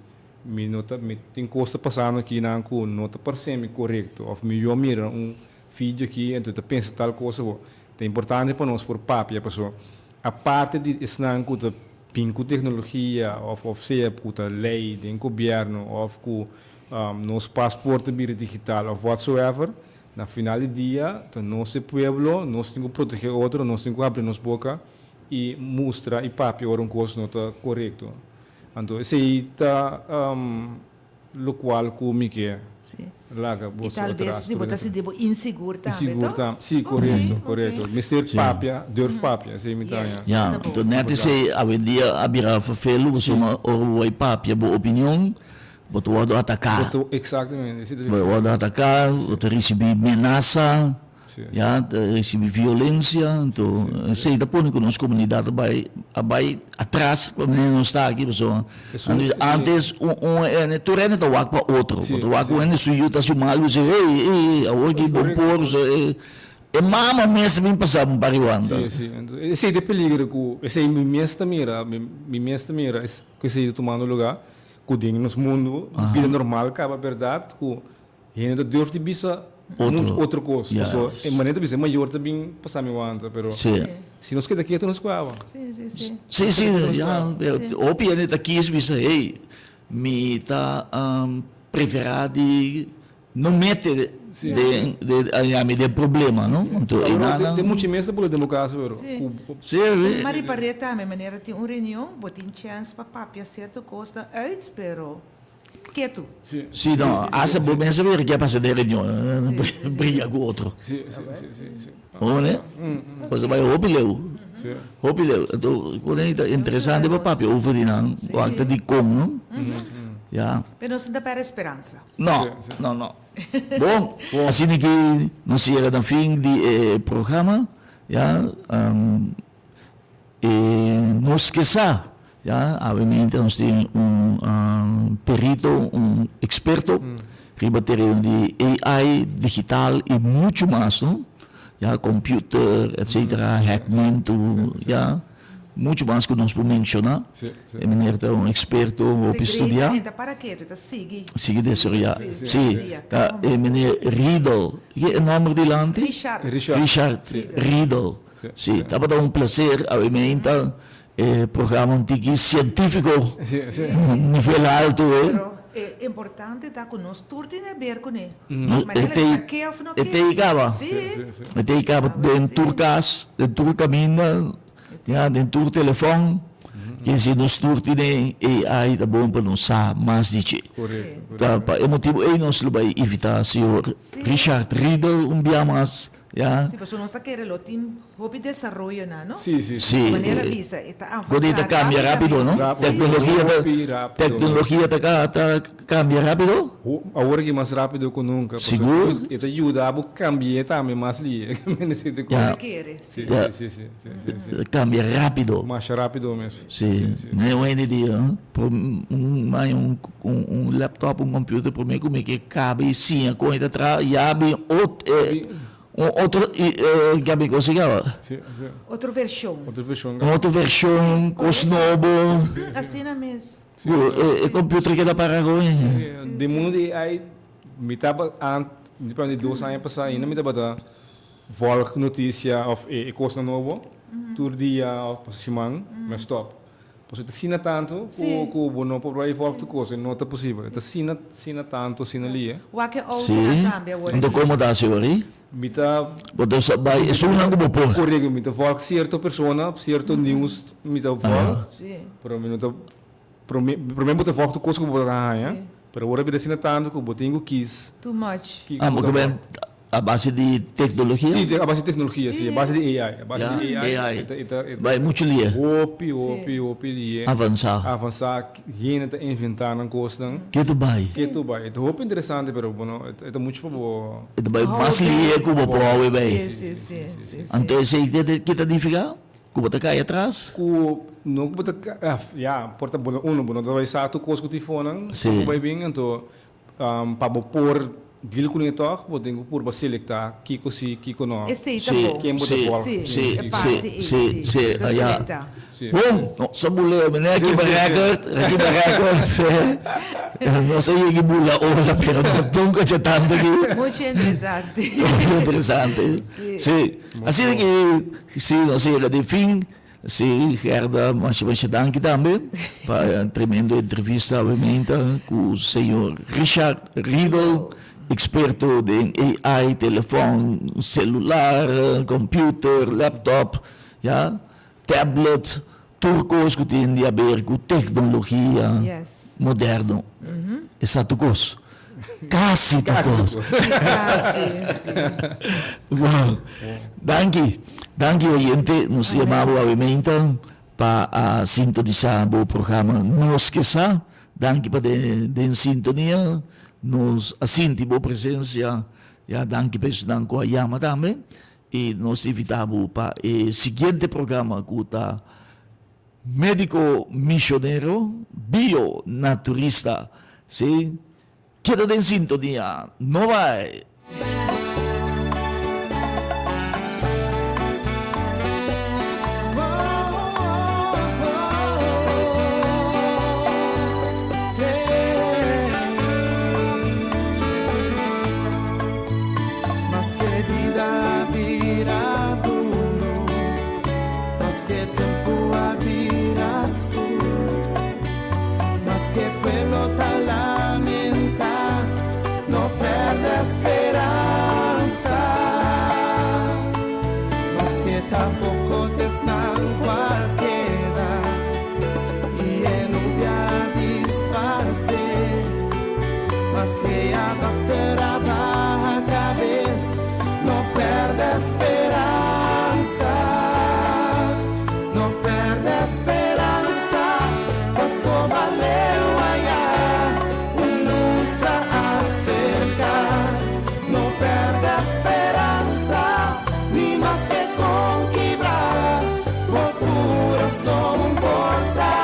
mi no ta mi tin kos ta pasando akinan ku no ta parse mi korekto òf mi yo mira un video aki anto ta pensa tal kos awor. Ta importante pa nos por papia pasobra aparte di esnan ku ta bin ku teknologia òf òf sea ku ta lei den gobièrnu òf ku Nos paspoort ta bira digital of whatsoever, na final di dia ta nos e pueblo, nos tin ku protege otro, nos tin ku habri nos boka i mustra i papia ora un kos no ta korekto. Anto esei ta lokual ku mi ke laga I boso tal bes atras. si bo ta sinti bo insigur tambe, Insigur to? tambe, si, korekto, korekto. Mester papia, durf papia, esei mi ta Yes. haña. Ya, Ta bon. anto nèt esei awendia a bira ferfelu pasobra ora bo bai papia bo opinion, Bo ta wòrdu ataká. Bo ta, exactamente. Si ta Bo ta wòrdu ataká, bo ta risibí menasa, ya, ta risibí violensia. Anto, esei ta pone ku nos komunidat a bai, a bai atras pa manera nos ta aki, pasobra antes un un hende, tur hende ta wak pa otro. Bo ta wak un hende su yu ta hasi un mal, bo bisa, hey, hey, hey, awor ki bo por, e mama mes ta bin pasa un par di wanta. Si, si. Anto, esei ta e peligro ku, esei mi mes ta mira, mi mes ta mira ku esei ta tumando lugá. Ku den nos mundu bida normal kaba bèrdat ku hende ta durf di bisa muchu otro kos. Pasobra e manera ta bisa e mayor ta bin pasa mi wanta pero si nos keda ketu nos kaba. Sí, sí, ya. Hopi hende ta kis bisa hey mi ta preferá di no mete den den den problema no. Anto e nan. Tin mucha mes ta bula den bo kas pero. Sí, sí. Ma ripar'é tambe manera tin un reunion bo tin chèns pa papia sierto kosnan uit pero ketu. Sí no hasta bo mes a wiri ke a pasa den reunion bringa ku otro. Sí, sí, sí, sí, sí. Bo mane? Bo ta bai hopi leu. Hopi leu. Anto ku ta interesante pa papia over di nan wak ta dikon no. Ya. Pero nos no ta pèrdè speransa. No, no, no. Bon, asina ki nos yega na fin di e programa, ya, e nos ke sa, ya, awe-mente nos tin un perito, un experto riba tereno di AI, digital y mucho mas, no? Ya, computer, etcetera, hackmentu, ya. Mucho mas ku nos por menshoná. E meneer ta un eksperto, hopi studiá. E ta para ketu, e ta sigui. Sigui desaroyá. Sí, ta e meneer Riedel. Ke e nòmber dilanti? Richard. Richard Riedel. Sí, tabata un plaser awe meinta e programa un tiki sientífiko, nivel alto e. Pero e importante ta ku nos tur tin e ber kuné. No, Manera e ku ta ke òf no e ke. tei kaba. Sí. E tei kaba den tur kas, den tur kaminda, ya, den tur telefòn. Ken si nos tur tine AI ta bon pa nos sa mas di dje. Korekto, Ta korekto. pa e motibu ei nos lo bai invitá señor Richard Riedel un bia mas, ya. Sí, pasobra nos ta kere lo tin Hopi desaroyonan, no? Sí, sí, sí. Di manera bisa, e ta avansa Con e ta cambia rapido, no? Rápido. Tecnologia ta, Hopi rápido. tecnologia ta ca, ta cambia rapido? Awor aki mas rapido cu nunca. Sigur. E ta yuda bo cambia tambe mas lihe. Mende Ja. Ta kere, sí. Ja. Sí, sí, sí, sí, sí. Ta cambia rapido. Masha rapido mes. Sí. Sí, sí. Hoy en dia, por un, un, un laptop, un computer, prome cu mi ke caba y siña con e ta traha, ya bin ot, e. Un otro Gabi con si gaba? Si, si. Otro version. Otro version. Un otro version, cos nobo. Asina mes. Cu e computer keda para con e. Den mundo di AI mi taba ant mi ta di dos aña pasa ainda mi tabata volg noticia of e cosnan nobo tur dia of pa siman mi a stop. Pasobra ta asina tantu ku ku bo no por bai vòlg tur kos, e no ta posibel. E ta asina, asina tantu, asina lie. Wak e outonan tambe awor Sí, anto aki. komo ta hasi awor ei? Mi ta. Bo ta sa bai esunnan ku bo por. Korekto, mi ta vòlg sierto persona, sierto news mi ta vòlg, Sí. pero mi no ta promé, promé bo ta vòlg tur kos ku bo ta haña, Sí. pero awor a bira asina tantu ku bo tin ku kis. Too much. Kiko Ah, bo bo ta ke vòlg. ben A base di teknologia? Sí, a base di teknologia, sí, a base di AI. A base di AI. AI. E ta, e ta, e ta. Bai muchu lie. Hopi, hopi, hopi lie. Avansá. Avansá, hende ta inventá nan kosnan. Ke ta bai? Ke ta bai. E ta hopi interesante, pero bo no, e ta muchu pa bo. E ta bai mas lie ku bo por awe bai. Sí, sí, sí, sí. Anto esei ke ta nifiká? Ku bo ta kai atras? Ku no ku bo ta kai, ya, por ta bo no, uno, bo no ta bai sa tur kos ku tifonan. Sí. Ku bai bin, anto Pa bo por deal kuné tòg, bo tin ku purba selektá kiko si, kiko no. Esei ta bon. Ken bo ta volg. Sí, Sí, e parti ei, sí, sí. sí, Ta ah, ya. selektá. Sí. Bon, nos a buleo, meneer Sí, kiba sí, sí. record, kiba record, sí. Nos a yega bula ola, pero no nunca dje tanto aki. Mucho interesante. Muy interesante. Sí. Sí. Asina ki, sí, nos a yega den fin. Sí, Gerda, masha masha danki tambe pa e tremendo entrevista awe meinta ku señor Richard Riedel, experto den AI, telefòn celular, computer, laptop, ya, tablet, tur kos ku tin di haber ku teknologia Yes. moderno. Esa tur kos. Kasi tur kos. Kasi, sí. Wow. Danki. Danki oyente. Nos ta yama bo awe meinta pa a sintonisa bo programa Nos Ke Sa. Danki pa den sintonia. Nos a sinti bo presencia. Ya, danki pa esunnan ku a yama tambe. I nos ta invita bo pa e siguiente programa ku ta Medico Misionero Bio Naturista. Sí. Keda den sintonia. No bai! Maske bida a bira duro, maske tempu a bira skur, maske pueblo ta lamentá, no pèrdè speransa. Maske ta poko t'esnan ku a keda i e nubia a disparsé, maske a dòkter a baha kabes, no pèrdè speransa. No pèrdè speransa, pasobra leu ayá un lus ta aserká. No pèrdè speransa, ni maske kon kibrá bo kurason por ta.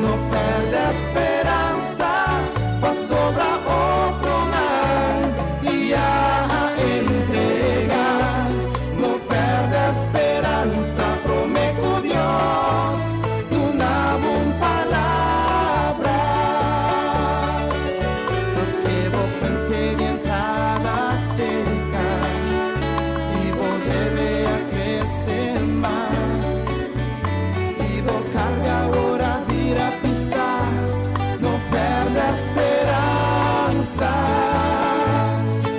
No pèrdè speransa, pasobra otronan ya a entregá. No pèrdè speransa, promé ku Dios duna bo un palabra. Maske bo fuente di entrada seka i bo debe a krese mas i bo karga awor a bira pisá, no pèrdè speransa.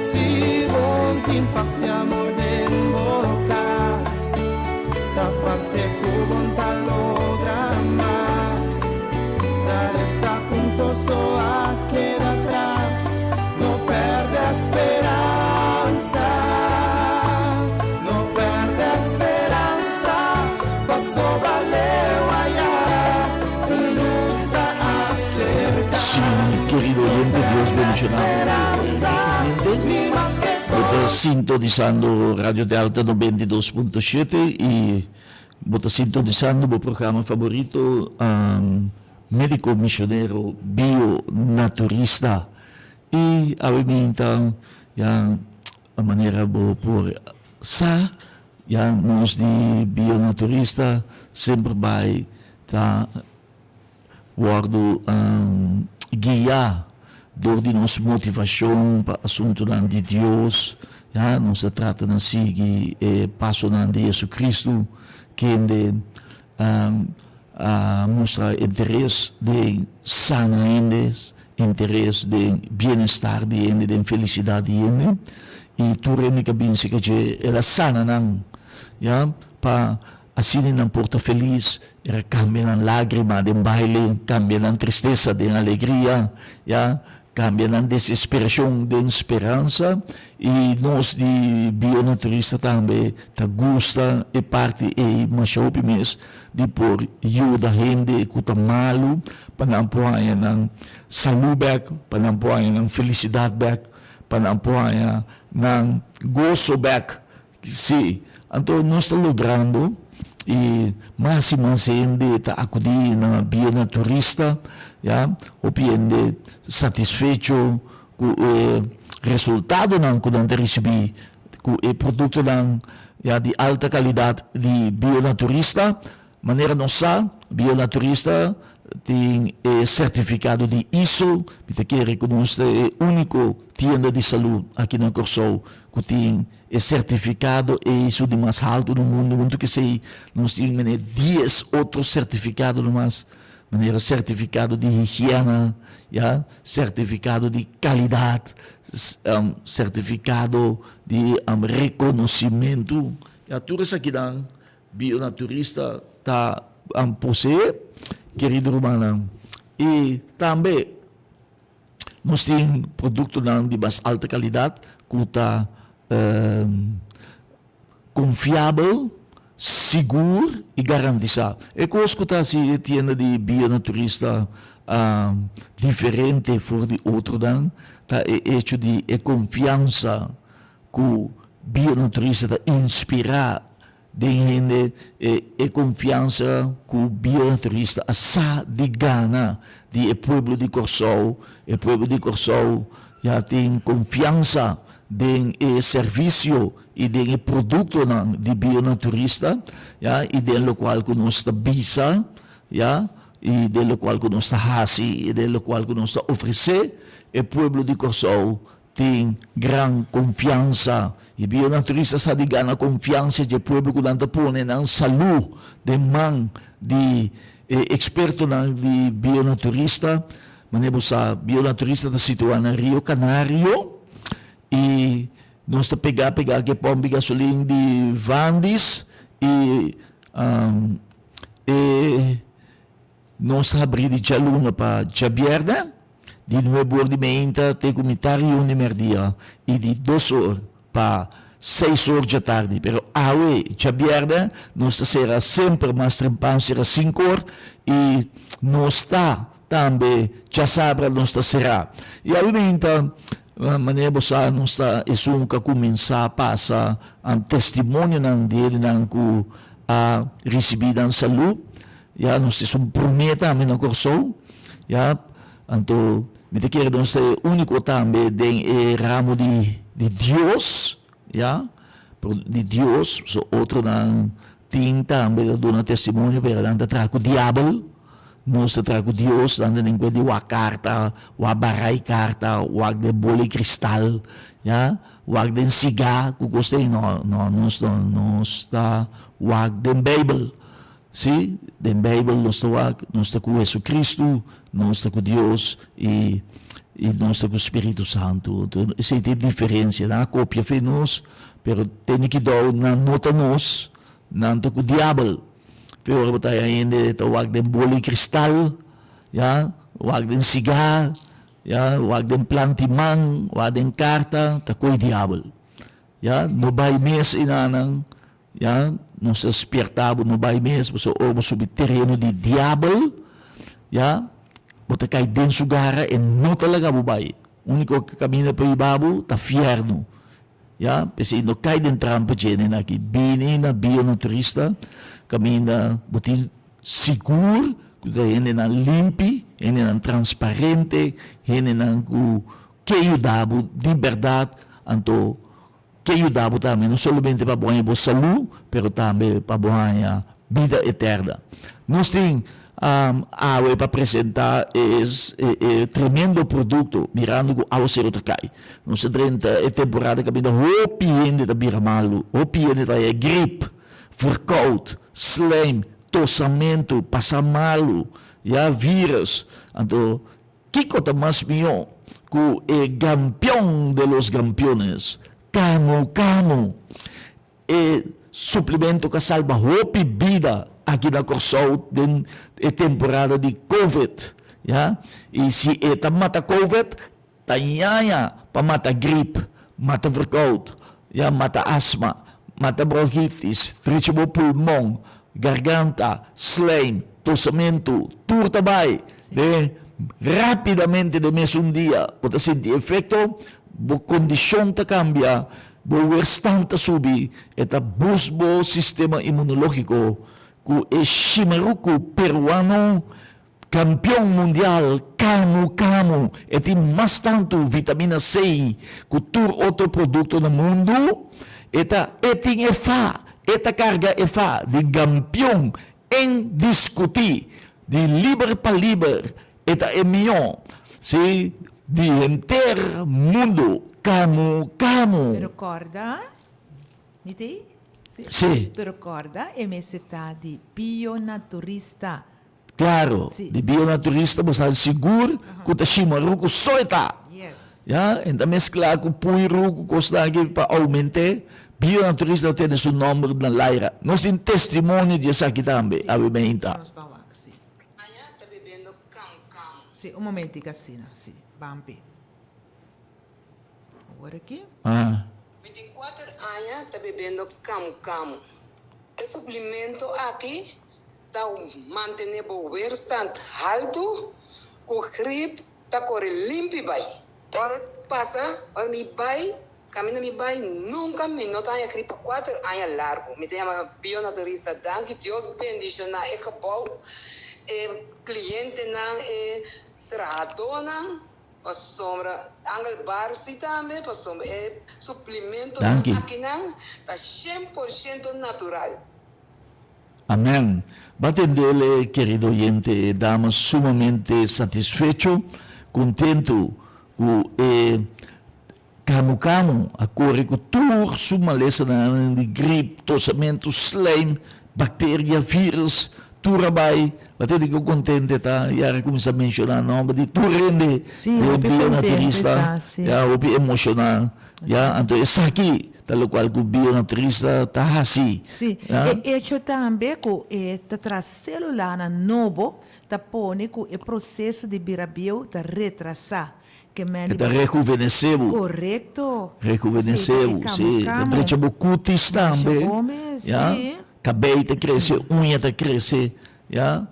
Si bo n' tin pas i amor den bo kas, ta parse ku bo n' ta logra mas. Ta desapunto so a keda atras, no pèrdè speransa. No pèrdè speransa, pasobra leu ayá un lus ta aserká. Sí, kerido oyente, Dios bendishoná bo rikamente. Bo ta sintonisando Radio Delta 92.7 i bo ta sintonisando bo programa favorito, Medico Misionero Bio Naturista. I awe minta ya. Manera bo por sa, ya nos di Bionaturista semper bai ta wòrdu guiá dor di nos motivashon pa asuntunan di Dios. Ya nos ta trata na sigui e pasonan di JesuCristu, kende a mustra interes den sana hende, interes den bienestar di hende, den felisidat di hende, i tur hende ku a bin serka dje, el a sana nan, ya, pa asina nan por ta felis, el a kambia nan lágrima den baile, kambia nan tristesa den alegria, ya, Kambia nan desesperashon den speransa i nos di Bionaturista tambe ta gusta e parti ei masha hopi mes di por yuda hende ku ta malu pa nan por haña nan salú bèk, pa nan por haña nan felisidat bèk, pa nan por haña nan goso bèk. Sí, anto nos ta logrando i mas i mas hende ta akudí na Bionaturista, ya, hopi hende satisfecho ku e resultadonan ku nan ta risibí ku e produktonan, ya, di alta kalidat di Bionaturista. Manera nos sa, Bionaturista tin e sertifikado di ISO. Mi ta kere ku nos ta e úniko tienda di salú aki na Kòrsou ku tin e sertifikado ISO di mas haltu na mundu. Huntu ku esei nos tin manera dies otro sertifikado nomas, manera sertifikado di higiena, ya, sertifikado di kalidat, sertifikado di rekonosimentu. Ya, tur esakinan Bionaturista ta poseé, kerido rumannan. I tambe nos tin produktonan di mas alta kalidat ku ta konfiabel, sigur i garantisá. E kos ku ta hasi e tienda di bionaturista diferente for di otronan ta e echo di e konfiansa Ku bionaturista ta inspirá den hende e konfiansa ku bionaturista a sa di gana di e pueblo di Kòrsou. E pueblo di Kòrsou ya tin konfiansa den e servisio i den e produktonan di bionaturista, ya, i den lokual ku nos ta bisa, ya, i den lokual ku nos ta hasi i den lokual ku nos ta ofresé e pueblo di Kòrsou. Tin gran konfiansa. E bionaturista sa di gana konfiansa dje pueblo ku nan ta pone nan salú den man di e ekspertonan di bionaturista. Manera bo sa, bionaturista ta situá na Rio Canario i nos ta pegá pegá ku e pòmp di gasolin di Vandis i e Nos ta habrí di djaluna pa djabièrnè, di nuebe or di meinta te ku mitar i un di mèrdia i di dos or pa seis or djatardi. Pero awe, djabièrnè, nos ta sera semper mas trempan, sera sinku or, i nos ta tambe djasabra nos ta será. I awe meinta, manera bo sa, nos ta esun ku a kuminsá pasa testimonionan di hendenan ku a risibí nan salú. Ya nos es un promé tambe na Kòrsou, ya, anto mi ta kere nos ta e úniko tambe den e ramo di di Dios, ya, pero di Dios, so otronan tin tambe ta duna testimonio pero nan ta traha ku diabel, nos ta traha ku Dios, nan ta den kuenta di wak karta, wak barai karta, wak den bola di kristal, ya, wak den sigá ku kos ei, no, no, nos no, nos ta wak den Beibel. Sí, den Bijbel nos ta wak, nos ta ku Jesucristo, nos ta ku Dios i i nos ta ku Spiritu Santu. Anto esei ta e diferensia. Nan a kopia fe nos, pero tene kidou nan no ta nos, nan ta ku diabel. Fe ora bo ta haña hende ta wak den bola di kristal, ya, wak den sigar, ya, wak den planti man, wak den karta, ta koe diabel. Ya, no bai mes enanan. Ya, nos ta spierta bo no bai mes, pasobra ora bo subi tereno di diabel, ya, bo ta kai den su gara, e no ta laga bo bai. Uniko kaminda pa hiba bo ta fiernu. Ya, p'esei no kai den trampa djene aki. Bini na Bionaturista, kaminda bo tin sigur ku ta hendenan limpi, hendenan transparente, hendenan ku ke yuda bo di bèrdat, anto. Ke yuda bo tambe, no solamente pa bo haña bo salú, pero tambe pa bo haña bida eterna. Nos tin awe pa presentá e e tremendo produkto, mirando ku awaseru ta kai. Nos ta drenta e temporada kaminda hopi hende ta bira malu, hopi hende ta haña grip, verkoud, slijm, tosamentu, pasa malu, ya, vírus. Anto Kiko ta mas mihó ku e gampion de los gampiones, Camu Camu? E suplemento ku a salba hopi bida aki na Kòrsou den e temporada di Covid, ya. I si e ta mata Covid, ta ñaña pa mata grip, mata verkoud, ya, mata asma, mata bronchitis, drecha bo pulmon, garganta, slijm, tosamentu, tur ta bai de rapidamente den mesun dia. Bo ta sinti efecto, bo condicion ta cambia, bo weerstand ta subi, e ta boost bo sistema inmunologico cu e shimarucu peruano campeon mundial camu camu. E tin mas tantu vitamina C cu tur otro producto na mundu. E ta e tin e fa, e ta carga e fa di gampion Indiscutí, di liber pa liber, e ta e mihó, sí, di henter mundu. Kamu, kamu. Pero kòrda, mi ta ei? Sí. Sí. Pero kòrda, e mester ta di bionaturista. Klaro, Sí. di bionaturista bo sa sigur ku ta shimaruku so e ta. Yes. Ya, e ta mesklá ku puiru, ku kosnan aki pa oument'é. Bionaturista ta tene su nomber na laira. Nos tin testimonio di esaki tambe, awe meinta. Nos ban wak, si. Aña ta bebendo kamu kamu. Si, un momentik asina, si. Bampi. Awor aki. Ah. Mi tin kuater aña ta bebendo kamu kamu. E suplemento aki ta mantene bo weerstand haltu ku grip ta kore limpi bai. Ora pasa, ora mi bai, kaminda mi bai, nunka mi no ta haña grip pa kuater aña largu. Mi ta yama bionaturista, danki Dios bendishoná e gebou, e klientenan, e trahadónan, pasobra Angel Barsi tambe, pasobra e suplimentonan Danki. akinan ta shen por shento natural. Amen. Ba tendele, kerido oyente, e dama sumamente satisfecho, kontentu ku e kamu kamu a kore ku tur su malesanan di grip, tosamentu, slijm, bakteria, virus, tur a bai. Ba tende ku kontente ta, yara kuminsá menshoná nòmber di tur hende Sí, den hopi kontente bionaturista, ta, sí. ya, hopi emoshoná, ya. Anto esaki Ta lokual ku bionaturista ta hasi. Sí, e echo tambe ku e ta traha sélulanan nobo ta pone ku e proseso di bira bieu ta retrasá. Ke men E ta rehuvenesé bo. Korekto. Rehuvenesé bo, sí. Ta drecha bo kutis tambe. Ya. Kabei ta krese, uña ta krese. Ya,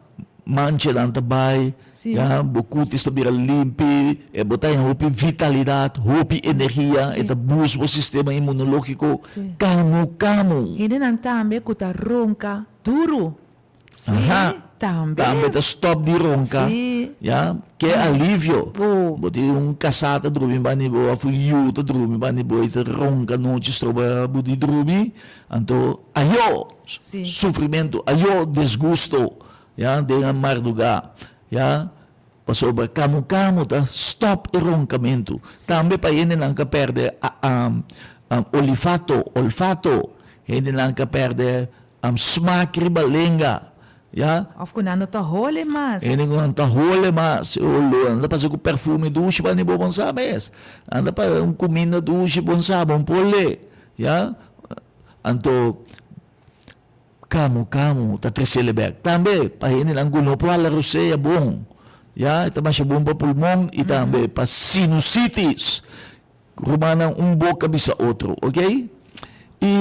manchanan ta bai, ya, bo cutis ta bira limpi, e bo ta haña hopi vitalidad, hopi energia, e ta boost bo sistema inmunologico, kamu kamu. Hendenan tambe cu ta ronca duru. Sí, tambe. Tambe ta stop di ronca. Ya, ke alivio. Bo tin un casá ta drumi banda di bo of un yu ta drumi banda di bo y ta ronca nochi stroba bo di drumi, Anto ayo sufrimentu, ayo disgusto, ya, den a mardugá, ya, pasobra kamu kamu ta stòp e ronkamentu. Tambe pa hendenan ka pèrdè olifato, olfato, hendenan ka pèrdè smak riba lenga, ya. Òf ku nan no ta hole mas. Hende ku nan ta hole mas, e olor, nan ta pasa ku perfume dushi pa bo bon sa mes. Nan ta pasa un kuminda dushi bon sa, bon por le. Ya, anto kamu kamu ta tresele bek. Tambe pa hendenan ku no por hala rosea bon, ya, e ta masha bon pa pulmon i tambe pa sinusitis. Rumannan un boka bisa otro, ok? I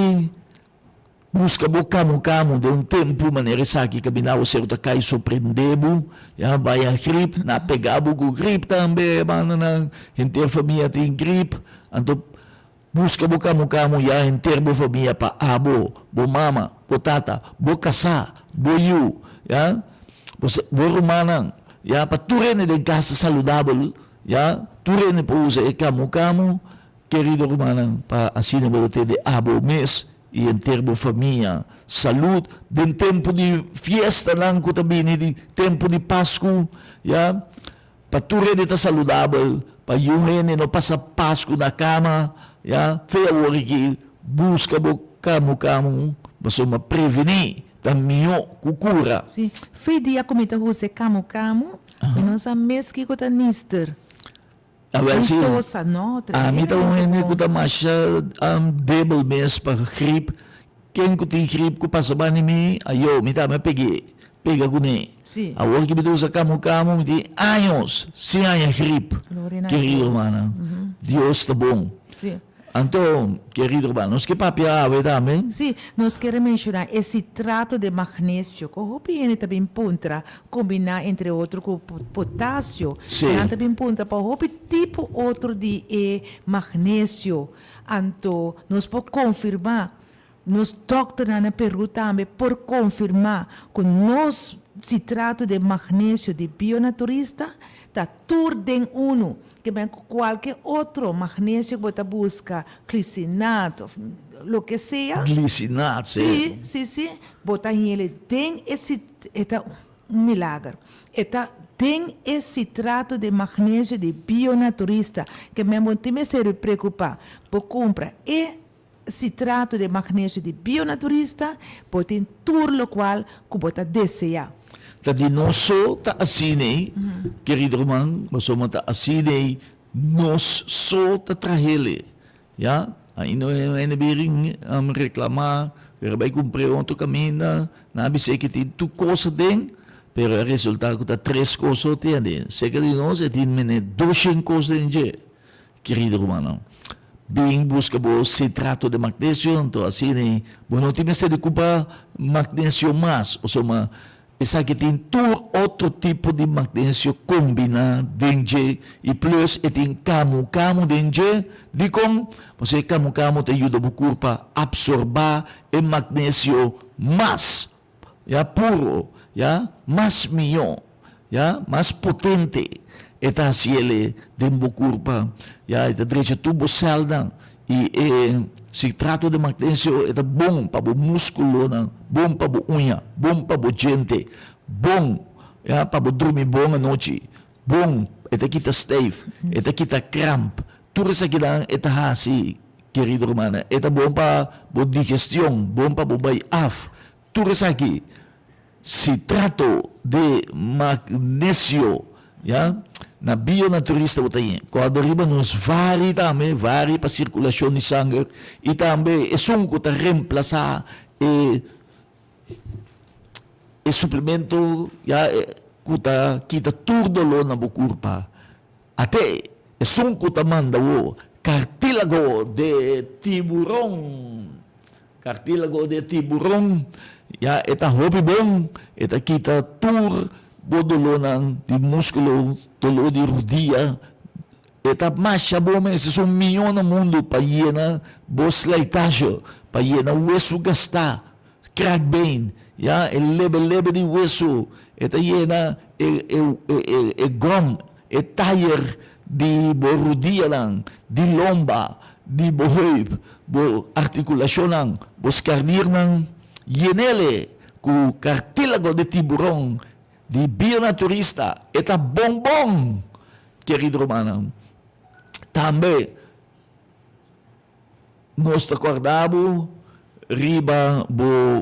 buska bo kamu kamu den un tempu manera esaki kaminda awaseru ta kai sorprende bo, ya, baya grip, na pega bo ku grip tambe, hermanonan, henter famia tin grip, anto Buska bo kamu kamu ya henter bo famia pa abo, bo mama, bo tata, bo kasá, bo yu, ya, bo bo rumannan, ya, pa tur hende den kas ta saludabel, ya, tur hende por usa e kamu kamu. Kerido rumannan, pa asina bo ta tende abo mes i henter bo famia salud den tempu di fiestanan ku ta bini, di tempu di Pasku, ya, pa tur hende ta saludabel, pa yun hende no pasa Pasku na kama, ya. Fe awor aki buska bo kamu kamu, pasobra prevení ta mihó ku kura. Sí, fe dia ku mi ta usa e kamu kamu, mi no sa mes kiko ta nister. Awel si, Gustosa, no, ami ta un tremendo hende ku bon. ta masha debel mes pa grip. Ken ku tin grip ku pasa banda di mi, ayo, mi tambe a peg'é, pega kuné. Sí. Awor ki mi ta usa kamu kamu, mi tin años sin haña grip, Gloria na kerido Dios. hermana. Dios ta bon. Sí. Anto, kerido hermano, nos ke papia awe tambe. Sí, nos kere menshoná e sitrato de magnesio ku hopi hende ta bin puntra kombiná entre otro ku potasio. Sí. Nan ta bin puntra pa hopi tipo otro di e magnesio. Anto nos por konfirmá Nos dòkternan na Perú tambe por konfirmá ku nos sitrato de magnesio di Bionaturista ta tur den unu, ke men ku kualke otro magnesio ku bo ta buska, glisinat òf loke sea. Glisinat, sí. Sí, sí, sí, bo ta hele den e sit, e ta un milager. E ta den e sitrato de magnesio di Bionaturista, ke men bo tin mester preokupá. Bo kumpra e Citrato de magnesio di Bionaturista, bo tin tur locual cu bo ta desea. Ta di nos so ta asin'ei, kerido ruman, pasobra ta asin'ei nos so ta trahele, ya. Ainda un hende birin reclama, pero bai cumpr'e otro caminda, nan a bis'e ke tin tur cos aden, pero a resulta cu ta tres cos so tin aden. Cerca di nos e tin mene doshen cos den dje. Kerido rumannan, bin buska bo sitrato di magnesio, anto asina bo no tin mester di kumpra magnesio mas, pasobra esaki tin tur otro tipo di magnesio kombiná den dje i plus e tin kamu kamu den dje. Dikon? Pasobra e kamu kamu ta yuda bo kurpa apsorbá e magnesio mas, ya, puro, ya, mas mihó. Ya, mas potente e ta hasi el den bo kurpa, ya, e ta drecha tur bo sèlnan i e sitrato di magnesio e ta bon pa bo múskulonan, bon pa bo uña, bon pa bo djente, bon, ya, pa bo drumi bon anochi, bon, e ta kita stijf, e ta kita kramp, tur esakinan e ta hasi, kerido rumannan, e ta bon pa bo digestion, bon pa bo bai af, tur esaki. Citrato de magnesio, ya, na bionaturista bo ta yen. Kòrda riba nos vari tambe, vari pa sirkulashon di sanger i tambe esun ku ta remplasá e e suplemento, ya, ku ta kita tur doló na bo kurpa. Ate esun ku ta manda bo kartílago de tiburon. Cartílago de tiburon, ya e ta hopi bon, e ta kita tur bo dolónan di múskulo, doló di rudia, e ta masha bon mes, es un mió na mundu pa yena bo slijtage, pa yena wesu gastá, kraakbeen, ya, e lebe lebe di wesu, e ta yena e e e e gòm, e tayer di bo rudianan, di lomba, di bo heup, bo artikulashonnan, bo skarnirnan, yenele ku kartílago di tiburon di bionaturista, e ta bon bon, kerido rumannan. Tambe nos ta kòrda bo riba bo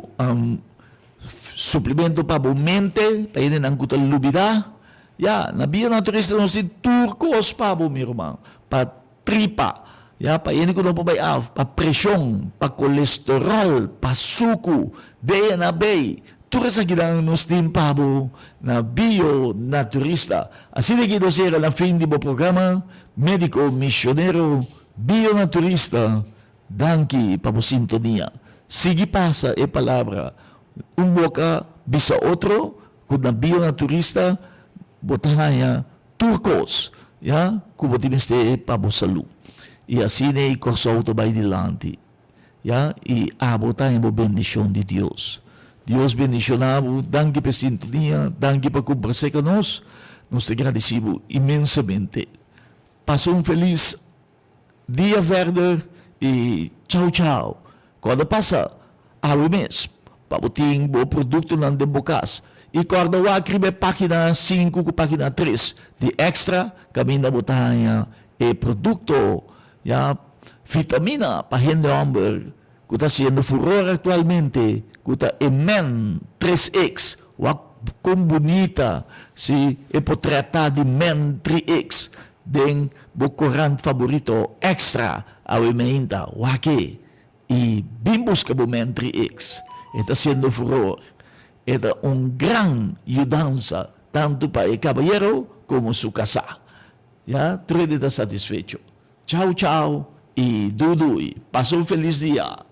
suplemento pa bo mente, pa hendenan ku ta lubidá. Ya, na bionaturista nos tin tur kos pa bo, mi ruman, pa tripa, ya, pa hende ku no por bai af, pa preshon, pa kolesteròl, pa suku, DNA bay, tur esakinan nos tin pa bo na Bionaturista. Asina ki nos yega na fin di bo programa Médiko Misionero Bionaturista, danki pa bo sintonia. Sigui pasa e palabra un boka bisa otro ku na Bionaturista bo ta haña Tur kos, ya, ku bo tin mester pa bo salú. I asina ei Kòrsou ta bai dilanti, ya, i abo ta haña bo bendishon di Dios. Dios bendishoná bo, danki pa e sintonia, danki pa kumprasé ku nos, nos ta gradisí bo inmensamente. Pasa un felis. dia verder y chao chao. Corda pasa awe mes pa bo tin bo productonan den bo cas y corda wak riba e pagina sinku cu pagina tres di Extra caminda bo ta haña e producto ya vitamina pa hende homber cu ta haciendo furor actualmente cu ta e Men tres X wak con bunita si e potret ta di Men tri X den bo corant faborito Extra awe meinta wak e y bin busca bo Men tri X e ta haciendo furor e ta un gran yudansa tanto pa e cabayero como su casa ya tur hende ta satisfecho. Chao chao y dudui. Pasa un feliz dia.